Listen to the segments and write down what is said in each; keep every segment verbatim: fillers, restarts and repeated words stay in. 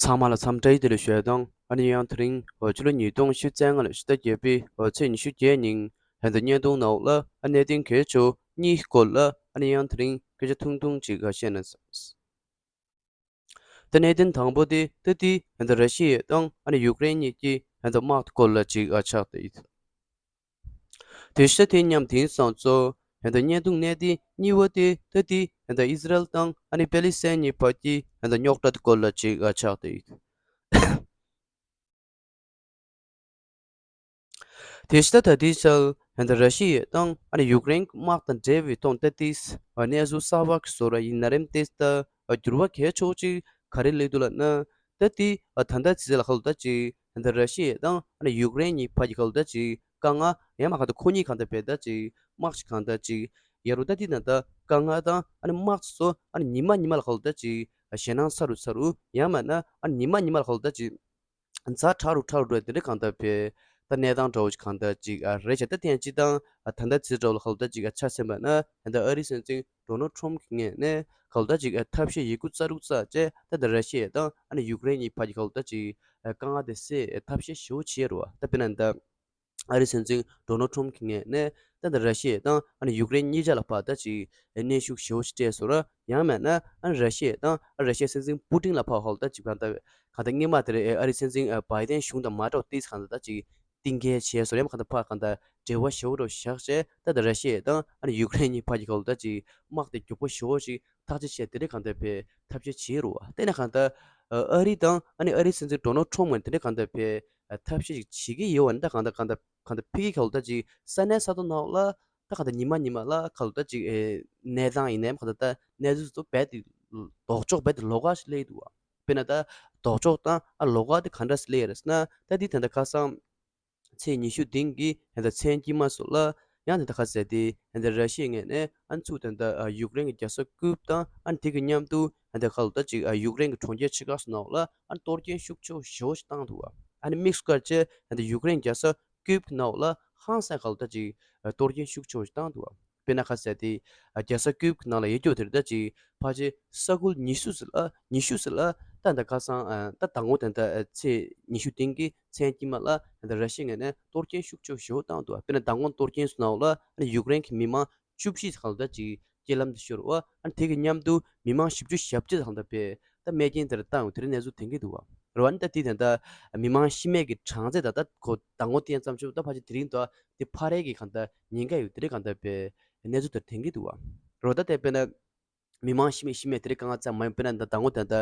ཚང་མ་ལ་འཚམས་འདྲི་བདེ་ལེགས་ཞུ་ཡ་དང་། ཨ་ནི་ཡང་དེ་རིང་འོ་ཕྱི་ལོ་ཉིས་སྟོང་ཉི་ཤུ་རྩ་ལྔ་ལོའི་ཕྱི་ཟླ་བརྒྱད་པའི་འོ་ཚེས་ཉི་ཤུ་བརྒྱད་ཉིན་ཧན་ད་བརྙན་ཐུང་ནང་ལ་ཨ་གནད་དོན་གལ་ཆེ་བ་གཉིས་སྐོར་ལ་ཨ་ནི་ཡང་དེ་རིང་སྐད་ཆ་ཐུང་ཐུང་ཅིག་བཤད་ན་བསམ། ད་གནད་དོན་དང་པོ་དེ་ད་ལྟའི་ཧན་ད་ར་ཤི་ཡ་དང་ཨ་ནི་ཡུཀ་རེན་གཉིས་ཀྱི་ཧན་ད་དམག་སྐོར་ལ་ཅིག་ཆགས་བསྡད་ཡོད། དེ་ཤ་དེ་མཉམ་དེང་སང་ཚོ་ཧན་ད་བརྙན་ཐུང་གནད་དོན་གཉིས་པ་དེ་ད་ལྟའི་ཧན་ད་ཨི་ཟི་རལ་དང་ཨ་ནི་པེ་ལི་སི་ཐན་གཉིས་བར་གྱི་ཧན་ད་རྙོག་དྲ་སྐོར་ལ་ཅིག་ཆགས་བསྡད་ཡོད། དེ་ཤ་ད་ལྟའི་ཆར་ཧན་ད་ར་ཤི་ཡ་དང་ཨ་ནི་ཡུཀ་རེན་དམག་དང་འབྲེལ་བའི་ཐོག་ད་ལྟའི་གནས་ཚུལ་གསར་པ་གི་བཟོ་འདྲ་ཡིན་ན་རེད། དེ་ད་འགྱུར་བ་གལ་ཆེ་ཅིག་ག་རེ་སླེབས་འདུག་ལབ་ན། ད་ལྟའི་ད་ལྟ་ཚེ་ལ་ཁ་ལོ་ད་ཅིག་ཧན་ད་ར་ཤི་ཡ་དང་ཨ་ནི་ཡུཀ་རེན་གཉིས་བར་གྱི་ཁ་ལོ་ད་ཅིག་དཀའ་ངལ་ཡང་མ་གང་ད་ཁོ་གཉིས་གང་ད་བས་ད་ཅིག་དམག་ཅིག་གང་ད་ཅིག་ཡ་རུ་ད་ལྟའི་ད་ལྟ་དཀའ་ངལ་དང་ཨ་ནི་དམག་ཚོ་ཨ་ནི་ཉི་མ་ཉི་མ་ལ་ཁ་ལོ་ད་ཅིག་ཞེད་སྣང་ཚ་རུ་ཚ་རུ་ཡང་མ་ན་ཨ་ནི་ཉི་མ་ཉི་མ་ལ་ཁ་ལོ་ད་ཅིག་ཛ་དྲག་རུ་དྲག་རུ་འགྲོ་དེ་འདྲ་གང་ལྟར་བས་ད་གནས་སྟངས་འདྲ་བོ་ཞིག་གང་ལྟར་ཅིག་ཨ་རེད་བྱས། ད་ཐེངས་སྤྱི་དང་ཨ་ད་ལྟ་ཚེ་འདྲ་བོ་ལ་ཁ་ལོ་ད་ཅིག་ཨ་ཆ་མཚོན་པ་ན་ད་ཨ་རིའི་སྲིད་འཛིན་ཌོ་ནལ་ཊམ་གྱི་ངོས་ནས་ཁ་ལོ་ད་ཅིག་ཨ་ཐབས་ཤེས་ཡོད་རྒུ་རྩ་རུག་རྩ་བྱས། ད་ད་ར་ཤི་ཡ་དང་ཨ་ནི་ཡུཀ་རེན་གཉིས་བར་གྱི་ཁ་ལོ་ད་ཅིག་ཨ་དཀའ་ངལ་དེ་སེལ་ཐབས་ཤེས་ཞེ་པོ་བྱས་རེད་བ། ད་དཔེར་ན་ད་ཨ་རིའི་སྲིད་འཛིན་ཌོ་ནལ་ཊམ་གྱི་ངོས་ནས་ད་ད་ར་ཤི་ཡ་དང་ཨ་ནི་ཡུཀ་རེན་གཉིས་ཆ་ལ་ཕར་ད་ཅིག་གནོན་ཤུགས་ཞེ་པོ་ཞིག་སྤྲད་སོང་ར། ཡང་མིན་ན་ཨ་ནི་ར་ཤི་ཡ་དང་ཨ་ར་ཤི་ཡའི་སྲིད་འཛིན་པུ་ཏིན་ལ་ཕར་ཧོལ་ད་ཅིག་གང་ལྟར་གང་ལྟར་སྔོན་མ་དེར་ཨ་རིའི་སྲིད་འཛིན་བྷའི་ཏན་གཞུང་དང་མ་འདྲ་བ་ཏིས་གང་ལྟར་ད་ཅིག་གཏིང་སྐྱེལ་བྱས་སོང་ར། ཡང་མིན་གང་ལྟར་ཕར་གང་ལྟར་འབྲེལ་བ་ཞེ་པོ་འདྲ་བོ་བཞག་བྱས། ད་ད་ར་ཤི་ཡ་དང་ཨ་ནི་ཡུཀ་རེན་གཉིས་བར་གྱི་ཁ་ལོ་ད་ཅིག་དམག་དེ་མགྱོགས་པོ་ཞེ་པོ་ཞིག་ཐག་གཅོད་བྱས་དེ་འདྲ་གང་ལྟར་བས་ཐབས་ཤེས་བྱས་རེད་བ། དེ་ནས་གང་ལྟར་ཨ་རི་དང་ཨ་ནི་ཨ་རིའི་སྲིད་འཛིན་ཌོ་ནལ་ཊམ་ངོས་དེ་འདྲ་གང་ལྟར་བས་ཐབས་ཤེས་ཤིག་བྱེད་ཀྱི་ཡོད་བ་ནི། ད་གང་ལྟར་གང་ལྟར་གང་ལྟར་ཕ་གིའི་ཁ་ལོ་ད་ཅིག་ས་གནས་ས་ཐོག་ནང་ལ་ད་གང་ལྟར་ཉི་མ་ཉི་མ་ལ་ཁ་ལོ་ད་ཅིག་ཨེ་གནས་སྟངས་ཡིན་ནའི་གང་ལྟར་ད་གནས་ཚུལ་ཚོ་རྦད་དེ་ལྡོག་ཕྱོགས་རྦད་དེ་ལོགས་ཀ་ཞིག་སླེབས་འདུག་བ། དཔེར་ན་ད་ལྡོག་ཕྱོགས་དང་ཨ་ལོགས་ཀ་དེ་ག་འདྲ་ཞིག་སླེབས་ཡོད་རེད་ཟེར་ན། ད་འདི་ད་ལྟ་ཁ་སང་ཚེས་ཉི་ཤུ་བདུན་གྱི་ད་ལྟ་མཚན་དཀྱིལ་མ་སོགས་ལ་ཡང་ད་ལྟ་ག་ཟེར་ཏེ་ད་ལྟ་ར་ཤི་ཡའི་ངོས་ནས་ཨ་ནི་ཚུར་ད་ལྟ་ཡུཀ་རེན་གྱི་རྒྱལ་ས་ཀིབ་དང་ཨ་ནི་དེ་གི་མཉམ་དུ་ད་ལྟ་ག་ལོ་ད་ཅིག་ཡུཀ་རེན་གྱི་གྲོང་ཁྱེར་ཆེ་ཁག་སོགས་ནང་ལ་ཨ་ནི་གཏོར་སྐྱོན་ཤུགས་ཆེ་ཞེ་པོ་ཞིག་བཏང་འདུག་བ། ཨ་ནི་དམིགས་སུ་བཀར་བྱས་ད་ལྟ་ཡུཀ་རེན་རྒྱལ་ས་ཀིབ་ནང་ལ་ཧང་སང་ག་ལོ་ད་ཅིག་གཏོར་སྐྱོན་ཤུགས་ཆེ་ཞིག་བཏང་འདུག་བ། དཔེར་ན་ཁ་ཟེར་ཏེ་རྒྱལ་ས་ཀིབ་ནང་ལ་ཡོད་རྒྱུ་དེར་ད་ཅིག་ཕལ་ཆེར་ས་ཁུལ་ཉི་ཤུ་ཙམ་ལ་ཉི་ཤུ་ཙམ་ལ་ད་ད་ཁ་སང་ད་མདང་དགོང་ད་ད་ཚེས་ཉི་ཤུ་བདུན་གྱི་མཚན་དཀྱིལ་མ་ལ་ད་ར་ཤི་ཡའི་ངོས་ནས་གཏོར་སྐྱོན་ཤུགས་ཆེ་ཞེ་པོ་བཏང་འདུག་བ། དཔེར་ན་མདང་དགོང་གཏོར་སྐྱོན་སོགས་ནང་ལ་ཡུཀ་རེན་གྱི་མི་མང་བཅུ་བཞི་ཙམ་ལ་ད་ཅིག་རྐྱེན་ལམ་དུ་ཤོར་བ། ཨ་ནི་དེ་གི་མཉམ་དུ་མི་མང་བཞི་བཅུ་ཞེ་གཅིག་ཙམ་ད་བས་ད་རྨས་སྐྱོན་དེར་བཏང་ཡོད་དེ་འདྲའི་གནས་ཚུལ་ཐོན་གྱི་འདུག་བ། རེད་བ། ཨ་ནི་ད་དེ་ད་ལྟ་མི་མང་ཤི་རྨས་ཀྱི་གྲངས་ཚད་ད་ལྟ་ཁོ་མདང་དགོང་དེ་ཙམ་ཞིག་ད་ཕལ་ཆེར་དེ་རིང་ད་དེ་འཕར་ཡས་ཀྱི་གང་ལྟར་ཉེན་ཁ་ཡོད་དེ་འདྲའི་གང་ལྟར་བས་གནས་ཚུལ་དེར་ཐོན་གྱི་འདུག་བ། རེད་བ། ད་དེ་དཔེར་ན་མི་མང་ཤི་རྨས་ཤི་རྨས་དེ་འདྲའི་དཀའ་ངལ་ཙམ་མ་ཡིན། དཔེར་ན་ད་མདང་དགོང་ད་ལྟ་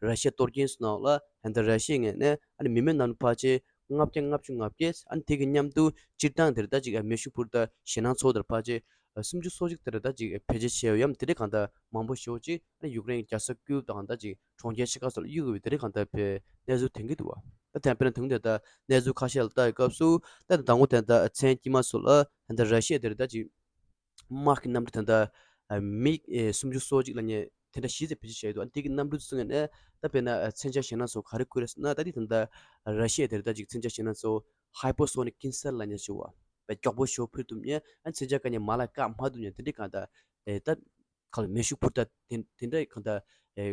ར་ཤི་ཡ་གཏོར་སྐྱོན་སོགས་ནང་ལ་ད་ལྟ་ར་ཤི་ཡའི་ངོས་ནས་ཨ་ནི་མི་མེད་གནམ་གྲུ་ཕལ་ཆེར་ལྔ་བརྒྱ་ལྔ་བཅུ་ང་བརྒྱད། ཨ་ནི་དེ་གི་མཉམ་དུ་སྤྱིར་བཏང་དེར་ད་ཅིག་མེ་ཤུགས་འཕུར་མདའ་ཞེད་སྣང་ཚོགས་དེར་ཕལ་ཆེར་སུམ་ཅུ་སོ་གཅིག་དེར་ད་ཅིག་བེད་སྤྱོད་བྱས་ཡོད་ཡམ། དེ་འདྲའི་གང་ལྟར་མང་པོ་ཞེ་པོ་ཅིག་ཨ་ནི་ཡུཀ་རེན་གྱི་རྒྱལ་ས་ཀིབ་དང་ད་ཅིག་གྲོང་ཁྱེར་ཆེ་ཁག་སོགས་ལ་གཡུག་ཡོད་པའི་དེ་འདྲའི་གང་ལྟར་བས་གནས་ཚུལ་ཐོན་གྱི་འདུག་བ། ད་དེ་དཔེར་ན་དེ་རིང་དེ་ལྟར་གནས་ཚུལ་ཁ་ཤས་ལ་ལྟ་ཡི་སྐབས་སུ་ད་ད་མདང་དགོང་དེ་ལྟར་མཚན་དཀྱིལ་མ་སོགས་ལ་ད་ལྟ་ར་ཤི་ཡ་དེར་ད་ཅིག་དམག་གི་གནམ་གྲུ་ད་ལྟ་མིག་སུམ་ཅུ་སོ་གཅིག་ལབ་མཁན་དེ་འདྲ་བཞི་ཙམ་བེད་སྤྱོད་བྱས་ཡོད་འདུག་ཨ་ནི་དེ་གི་གནམ་གྲུ་ཚོ་ངོས་ནས་ད་དཔེར་ན་མཚོན་ཆ་ཞེད་སྣང་ཚོགས་ག་རེ་བཀོད་རེད་ཟེར་ན། ད་དེ་ད་ལྟ་ར་ཤི་ཡ་དེར་ད་ཅིག་མཚོན་ཆ་ཞེད་སྣང་ཚོགས་ཧའི་པར་སོ་ནིག་མིས་སིལ་ལབ་མཁན་ཞིག་བ། དཔེ་མགྱོགས་པོ་ཞེ་པོ་འཕུར་ཐུབ་མཁན། ཨ་ནི་མཚོན་ཆ་ག་ནས་མར་ལ་བཀག་མ་ཐུབ་མཁན་དེ་འདྲའི་གང་ལྟར་ཨེ་ད་ག་ལ་མེ་ཤུགས་འཕུར་མདའ་དེ་དེ་འདྲའི་གང་ལྟར་ཨེ་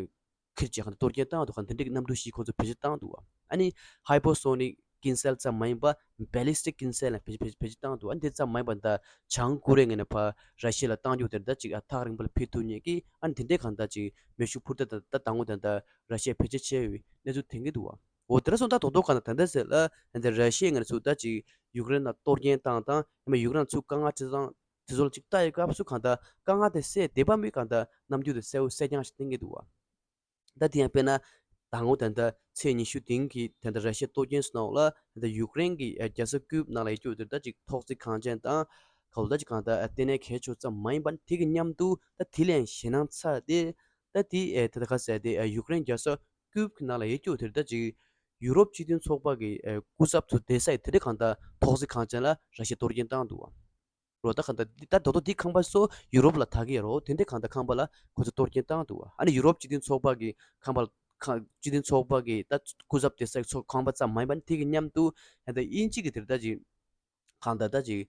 ཁྱེར་བྱས་གང་ལྟར་གཏོར་སྐྱོན་བཏང་འདུག་ག་འདི་འདྲའི་གནམ་གྲུ་བཞི་ཁོ་ཚོ་བེད་སྤྱོད་བཏང་འདུག་བ། ཨ་ནི་ཧའི་པར་སོ་ནིག་མིས་སིལ་ཙམ་མ་ཡིན་པ་བྷེ་ལི་སི་ཊིག་མིས་སིལ་ལ་བེད་བེད་བེད་སྤྱོད་བཏང་འདུག་ཨ་ནི་དེ་ཙམ་མ་ཡིན་པ་ད་བྱང་ཀོ་རི་ཡའི་ངོས་ནས་ཕར་ར་ཤི་ཡ་ལ་བཏང་རྒྱུ་དེར་ད་ཅིག་ཨ་ཐག་རིང་པོ་ལ་འཕུར་ཐུབ་མཁན་གྱི་ཨ་ནི་དེ་འདྲའི་གང་ལྟར་ཅིག་མེ་ཤུགས་འཕུར་མདའ་ད་ད་དང་པོ་དེ་ད་ར་ཤི་ཡས་བེད་སྤྱོད་བྱས་ཡོད་པའི་གནས་ཚུལ་ཐོན་གྱི་འདུག་བ། འོ་དེ་འདྲ་སོང་ཙང་ད་དོག་དོག་གང་ལྟར་ད་ལྟ་ཟེར་ལ་ད་ར་ཤི་ཡའི་ངོས་ནས་ཚུར་ད་ཅིག་ཡུཀ་རེན་ལ་གཏོར་སྐྱོན་བཏང་དང་ཡང་མིན་ཡུཀ་རེན་ཚུར་དཀའ་ངལ་འཕྲད་སྟངས་དེ་ཚོ་ལ་ཅིག་ལྟ་ཡི་སྐབས་སུ་གང་ལྟར་དཀའ་ངལ་དེ་སེལ་བདེ་བ་མེད་གང་ལྟར་རྣམ་འགྱུར་དེ་གསལ་པོ་གསལ་རྐྱང་ཞིག་བསྟན་གྱི་འདུག་བ། ད་དེ་ཡང་དཔེར་ན་ད་ངོ་ད་ལྟ་ཚེས་ཉི་ཤུ་བདུན་གྱི་ད་ལྟ་ར་ཤི་ཡ་གཏོར་སྐྱོན་སོགས་ནང་ལ་ད་ལྟ་ཡུཀ་རེན་གྱི་རྒྱལ་ས་ཀིབ་ནང་ལ་ཡོད་རྒྱུ་དེ་ད་ཅིག་ཐོག་བརྩེགས་གངས་ཅན་དང་ག་ལ་ད་ཅིག་གང་ལྟར་ལྟེ་གནས་གལ་ཆེ་ཙམ་མ་ཡིན་པ་དེ་གི་མཉམ་དུ་ད་དེ་ལས་ཞེད་སྣང་ཚ་སྟེ་ད་དེ་ད་ལྟ་ག་ཟེར་ཏེ་ཡུཀ་རེན་རྒྱལ་ས་ཀིབ་ནང་ལ་ཡོད་རྒྱུ་དེ་ད་ཅིག་ཡུ་རོབ་སྤྱི་མཐུན་ཚོགས་པ་གི་སྐུ་ཚབ་ཚོ་བསྡད་ས་ཡི་དེ་འདྲའི་གང་ལྟར་ཐོག་བརྩེགས་གངས་ཅན་ལ་ར་ཤི་ཡས་གཏོར་སྐྱོན་བཏང་འདུག་བ། རོ་ད་གང་ལྟར་འདི་ད་དོ་དོ་འདི་ཁང་པ་སོ་ཡུ་རོབ་ལ་ད་གི་རོ་དེ་འདྲའི་གང་ལྟར་ཁང་པ་ལ་ཁོ་ཚོ་གཏོར་སྐྱོན་བཏང་འདུག་བ། ཨ་ནི་ཡུ་རོབ་སྤྱི་མཐུན་ཚོགས་པ་གི་ཁང་པ་ཁང་སྤྱི་མཐུན་ཚོགས་པ་གི་ད་སྐུ་ཚབ་བསྡད་ས་ཚོ་ཁང་པ་ཙམ་མ་ཡིན་པ་ནི་དེ་གི་མཉམ་དུ་ད་ལྟ་དབྱིན་ཇི་གི་དེར་ད་ཅིག་གང་ལྟར་ད་ཅིག་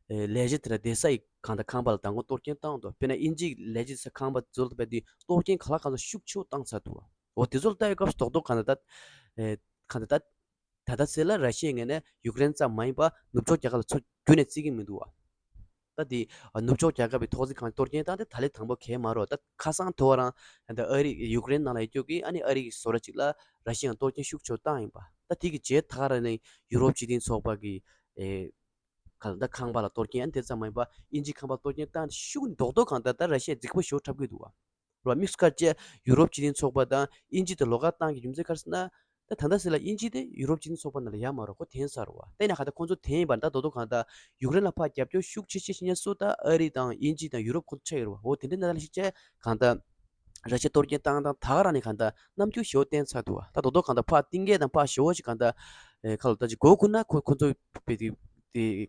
ལས་བྱེད་དེ་ལ་བསྡད་ས་ཡི་གང་ལྟར་ཁང་པ་ལ་ད་ངོ་གཏོར་སྐྱོན་བཏང་འདུག་དཔེར་ན་དབྱིན་ཇི་ལས་བྱེད་ས་ཁང་པ་ཚོ་ལ་བས་དེ་གཏོར་སྐྱོན་ག་ལ་གང་ལ་ཤུགས་ཆེ་བོ་བཏང་ཚར་འདུག་བ། འོ་དེ་ཚོ་ལ་ལྟ་བའི་སྐབས་སུ་རྡོག་རྡོག་གང་ལྟར་ད་ཨེ་གང་ལྟར་ད་ད་ལྟ་ཚེ་ལ་ར་ཤི་ཡའི་ངོས་ནས་ཡུཀ་རེན་ཙམ་མ་ཡིན་པར་ནུབ་ཕྱོགས་རྒྱལ་ཁབ་ལ་ཚུར་རྒྱུན་ནས་བརྩི་གི་མི་འདུག་བ། ད་དེ་ནུབ་ཕྱོགས་རྒྱལ་ཁབ་ཀྱི་ཐོག་བརྩེགས་ཁང་གཏོར་སྐྱོན་བཏང་སྟེ་ད་ལན་དང་པོ་གས་མ་རེད་བ། ད་ཁ་སང་དེ་བ་རང་ད་ཨ་རི་ཡུཀ་རེན་ནང་ལ་ཡོད་རྒྱུ་གི་ཨ་ནི་ཨ་རི་གི་བཟོ་གྲྭ་གཅིག་ལ་ར་ཤི་ཡའི་གཏོར་སྐྱོན་ཤུགས་ཆེ་བཏང་ཡིན་པ། ད་དེ་གི་རྗེས་ད་ག་རང་ནས་ཡུ་རོབ་སྤྱི་མཐུན་ཚོགས་པ་གི་ཨེ་ག་ལ་ད་ཁང་པ་ལ་གཏོར་སྐྱོན། ཨ་ནི་དེ་ཙམ་མ་ཡིན་པ་དབྱིན་ཇིའི་ཁང་པ་གཏོར་སྐྱོན་བཏང་སྟེ་ཤུགས་རྡོག་རྡོག་གང་ལྟར་ད་ར་ཤི་ཡ་རྫིག་པོ་ཞེ་པོ་འཁྲབ་ཀྱི་འདུག་བ། རོ་དམིགས་སུ་བཀར་བྱས་ཡུ་རོབ་སྤྱི་མཐུན་ཚོགས་པ་དང་དབྱིན་ཇི་དེ་ལོགས་ཀ་བཏང་གི་རྒྱུ་མཚན་ག་རེ་ཟེར་ན། ད་ད་ལྟ་ཟེར་ལ་དབྱིན་ཇི་དེ་ཡུ་རོབ་སྤྱི་མཐུན་ཚོགས་པ་ནང་ལ་ཡོད་མ་རེད། ཁོ་འཐེན་ཚར་བ། དེ་ན་ག་ད་ཁོང་ཚོ་འཐེན་ཡིན་པ་ད་དོ་དོ་གང་ལྟར་ཡུཀ་རེན་ལ་ཕར་རྒྱབ་སྐྱོར་ཤུགས་ཆེ་ཆེ་བྱེད་མཁན་སུ་ད་ཨ་རི་དང་དབྱིན་ཇི་དང་ཡུ་རོབ་ཁོ་ཚོ་ཆགས་ཡོད་རེད་བ། འོ་དེ་འདྲའི་གནས་སྟངས་ལ་གཞིགས་བྱས་གང་ལྟར་ར་ཤི་ཡ་གཏོར་སྐྱོན་བཏང་སྟངས་ད་ག་རང་ནས་གང་ལྟར་རྣམ་འགྱུར་ཞེ་པོ་བསྟན་ཚར་འདུག་བ། ད་དོ་དོ་གང་ལྟར་ཕར་གཏིང་སྐྱེས་དང་ཕར་ཞེ་པོ་ཞིག་གང་ལྟར་ཨེ་ཁ་ལོ་ད་ཅིག་མགོ་འཁོར་ན་ཁོ་ཁོ་ཚོ་དེ་དེ་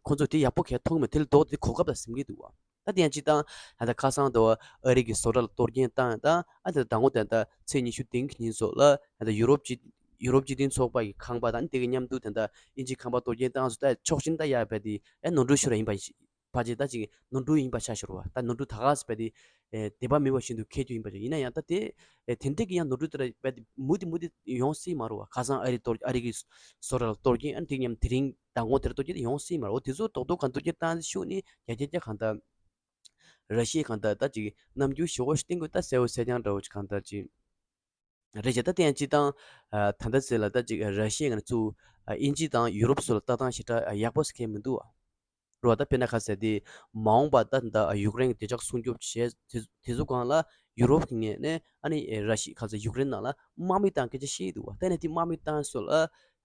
ཁོ་ཚོ་དེ་ཡག་པོ་གས་མཐོང་གི་མེད། དེ་ལ་དོགས་དེ་གོ་སྐབས་ལ་ཟིན་གྱི་འདུག་བ། ད་དེ་ཡང་སྤྱིར་བཏང་ད་ལྟ་ཁ་སང་དུ་ཨ་རི་གི་བཟོ་གྲྭ་ལ་གཏོར་སྐྱོན་བཏང་དང་ཨ་ད་ཟླ་ངོ་དེ་ད་ཚེས་ཉི་ཤུ་དེ་རིང་གི་ཉིན་སོགས་ལ་ད་ལྟ་ཡུ་རོབ་སྤྱི་ཡུ་རོབ་སྤྱི་མཐུན་ཚོགས་པ་གི་ཁང་པ་དང་དེ་གི་མཉམ་དུ་ད་ལྟ་དབྱིན་ཇིའི་ཁང་པ་གཏོར་སྐྱོན་བཏང་སོང་། ད་ཕྱོགས་གཅིག་ད་ཡ་བས་དེ་ཨེ་ནོར་འཁྲུལ་ཤོར་བ་ཡིན་པ་ཕལ་ཆེར་ད་ཅིག་ནོར་འཁྲུལ་ཡིན་པ་ཆགས་ཤོར་བ། ད་ནོར་འཁྲུལ་ད་ག་སེ་བས་དེ་ཨེ་དད་པ་མེད་པ་བཞིན་དུ་འཁྱེར་རྒྱུ་ཡིན་པ་ཅིག་ཡིན་ན་ཡང་ད་དེ་ཨེ་དེ་འདྲས་ཀྱི་ཡང་ནོར་འཁྲུལ་དེ་ར་བས་དེ་མུ་མཐུད་མུ་མཐུད་ཡོང་སྲིད་མ་རེད་བ། ཁ་སང་ཨ་རི་གཏོར་ཨ་རི་གི་བཟོ་གྲྭ་ལ་གཏོར་སྐྱོན་ཨ་ནི་དེ་མཉམ་དེ་རིང་ཟླ་ངོ་དེར་གཏོར་སྐྱོན་དེ་ཡོང་སྲིད་མ་རེད། འོ་དེ་ཚོ་རྡོག་རྡོག་གང་གཏོར་སྐྱོན་བཏང་ཤུགས་ནི་རྒྱ་རྒྱ་རྒྱ་གང་ལྟར་ར་ཤི་ཡའི་གང་ལྟར་ད་ཅིག་རྣམ་འགྱུར་ཞེ་པོ་ཞིག་བསྟན་དགོས། ད་གསལ་པོ་གསལ་རྐྱང་འདྲ་བོ་ཅིག་གང་ལྟར་ཅིག་རེད་བྱས། ད་དེ་ཡང་སྤྱིར་བཏང་ཨ་ད་ལྟ་ཟེར་ལ་ད་ཅིག་ར་ཤི་ཡའི་ངང་ཚུགས་ཨ་དབྱིན་ཇི་དང་ཡུ་རོབ་སོགས་ལ་ལྟ་སྟངས་ཞེ་དྲག་ཡག་པོ་ཟེར་མཁན་མི་འདུག་བ། རོ་ད་དཔེར་ན་ཁ་ཟེར་དེ་མ་འོངས་པ་ད་ད་ཡུཀ་རེན་གྱི་བདེ་འཇགས་སྲུང་སྐྱོབ་བྱས་དེ་དེ་ཚོ་སྒང་ལ་ཡུ་རོབ་ཀྱི་ངོས་ནས་ཨ་ནི་ར་ཤི་ཁ་ཟེར་ཡུཀ་རེན་ནང་ལ་དམག་མི་བཏང་སྐད་ཆ་བཤད་ཀྱི་འདུག་བ། ད་ནི་དེ་དམག་མི་བཏང་སོང་ལ་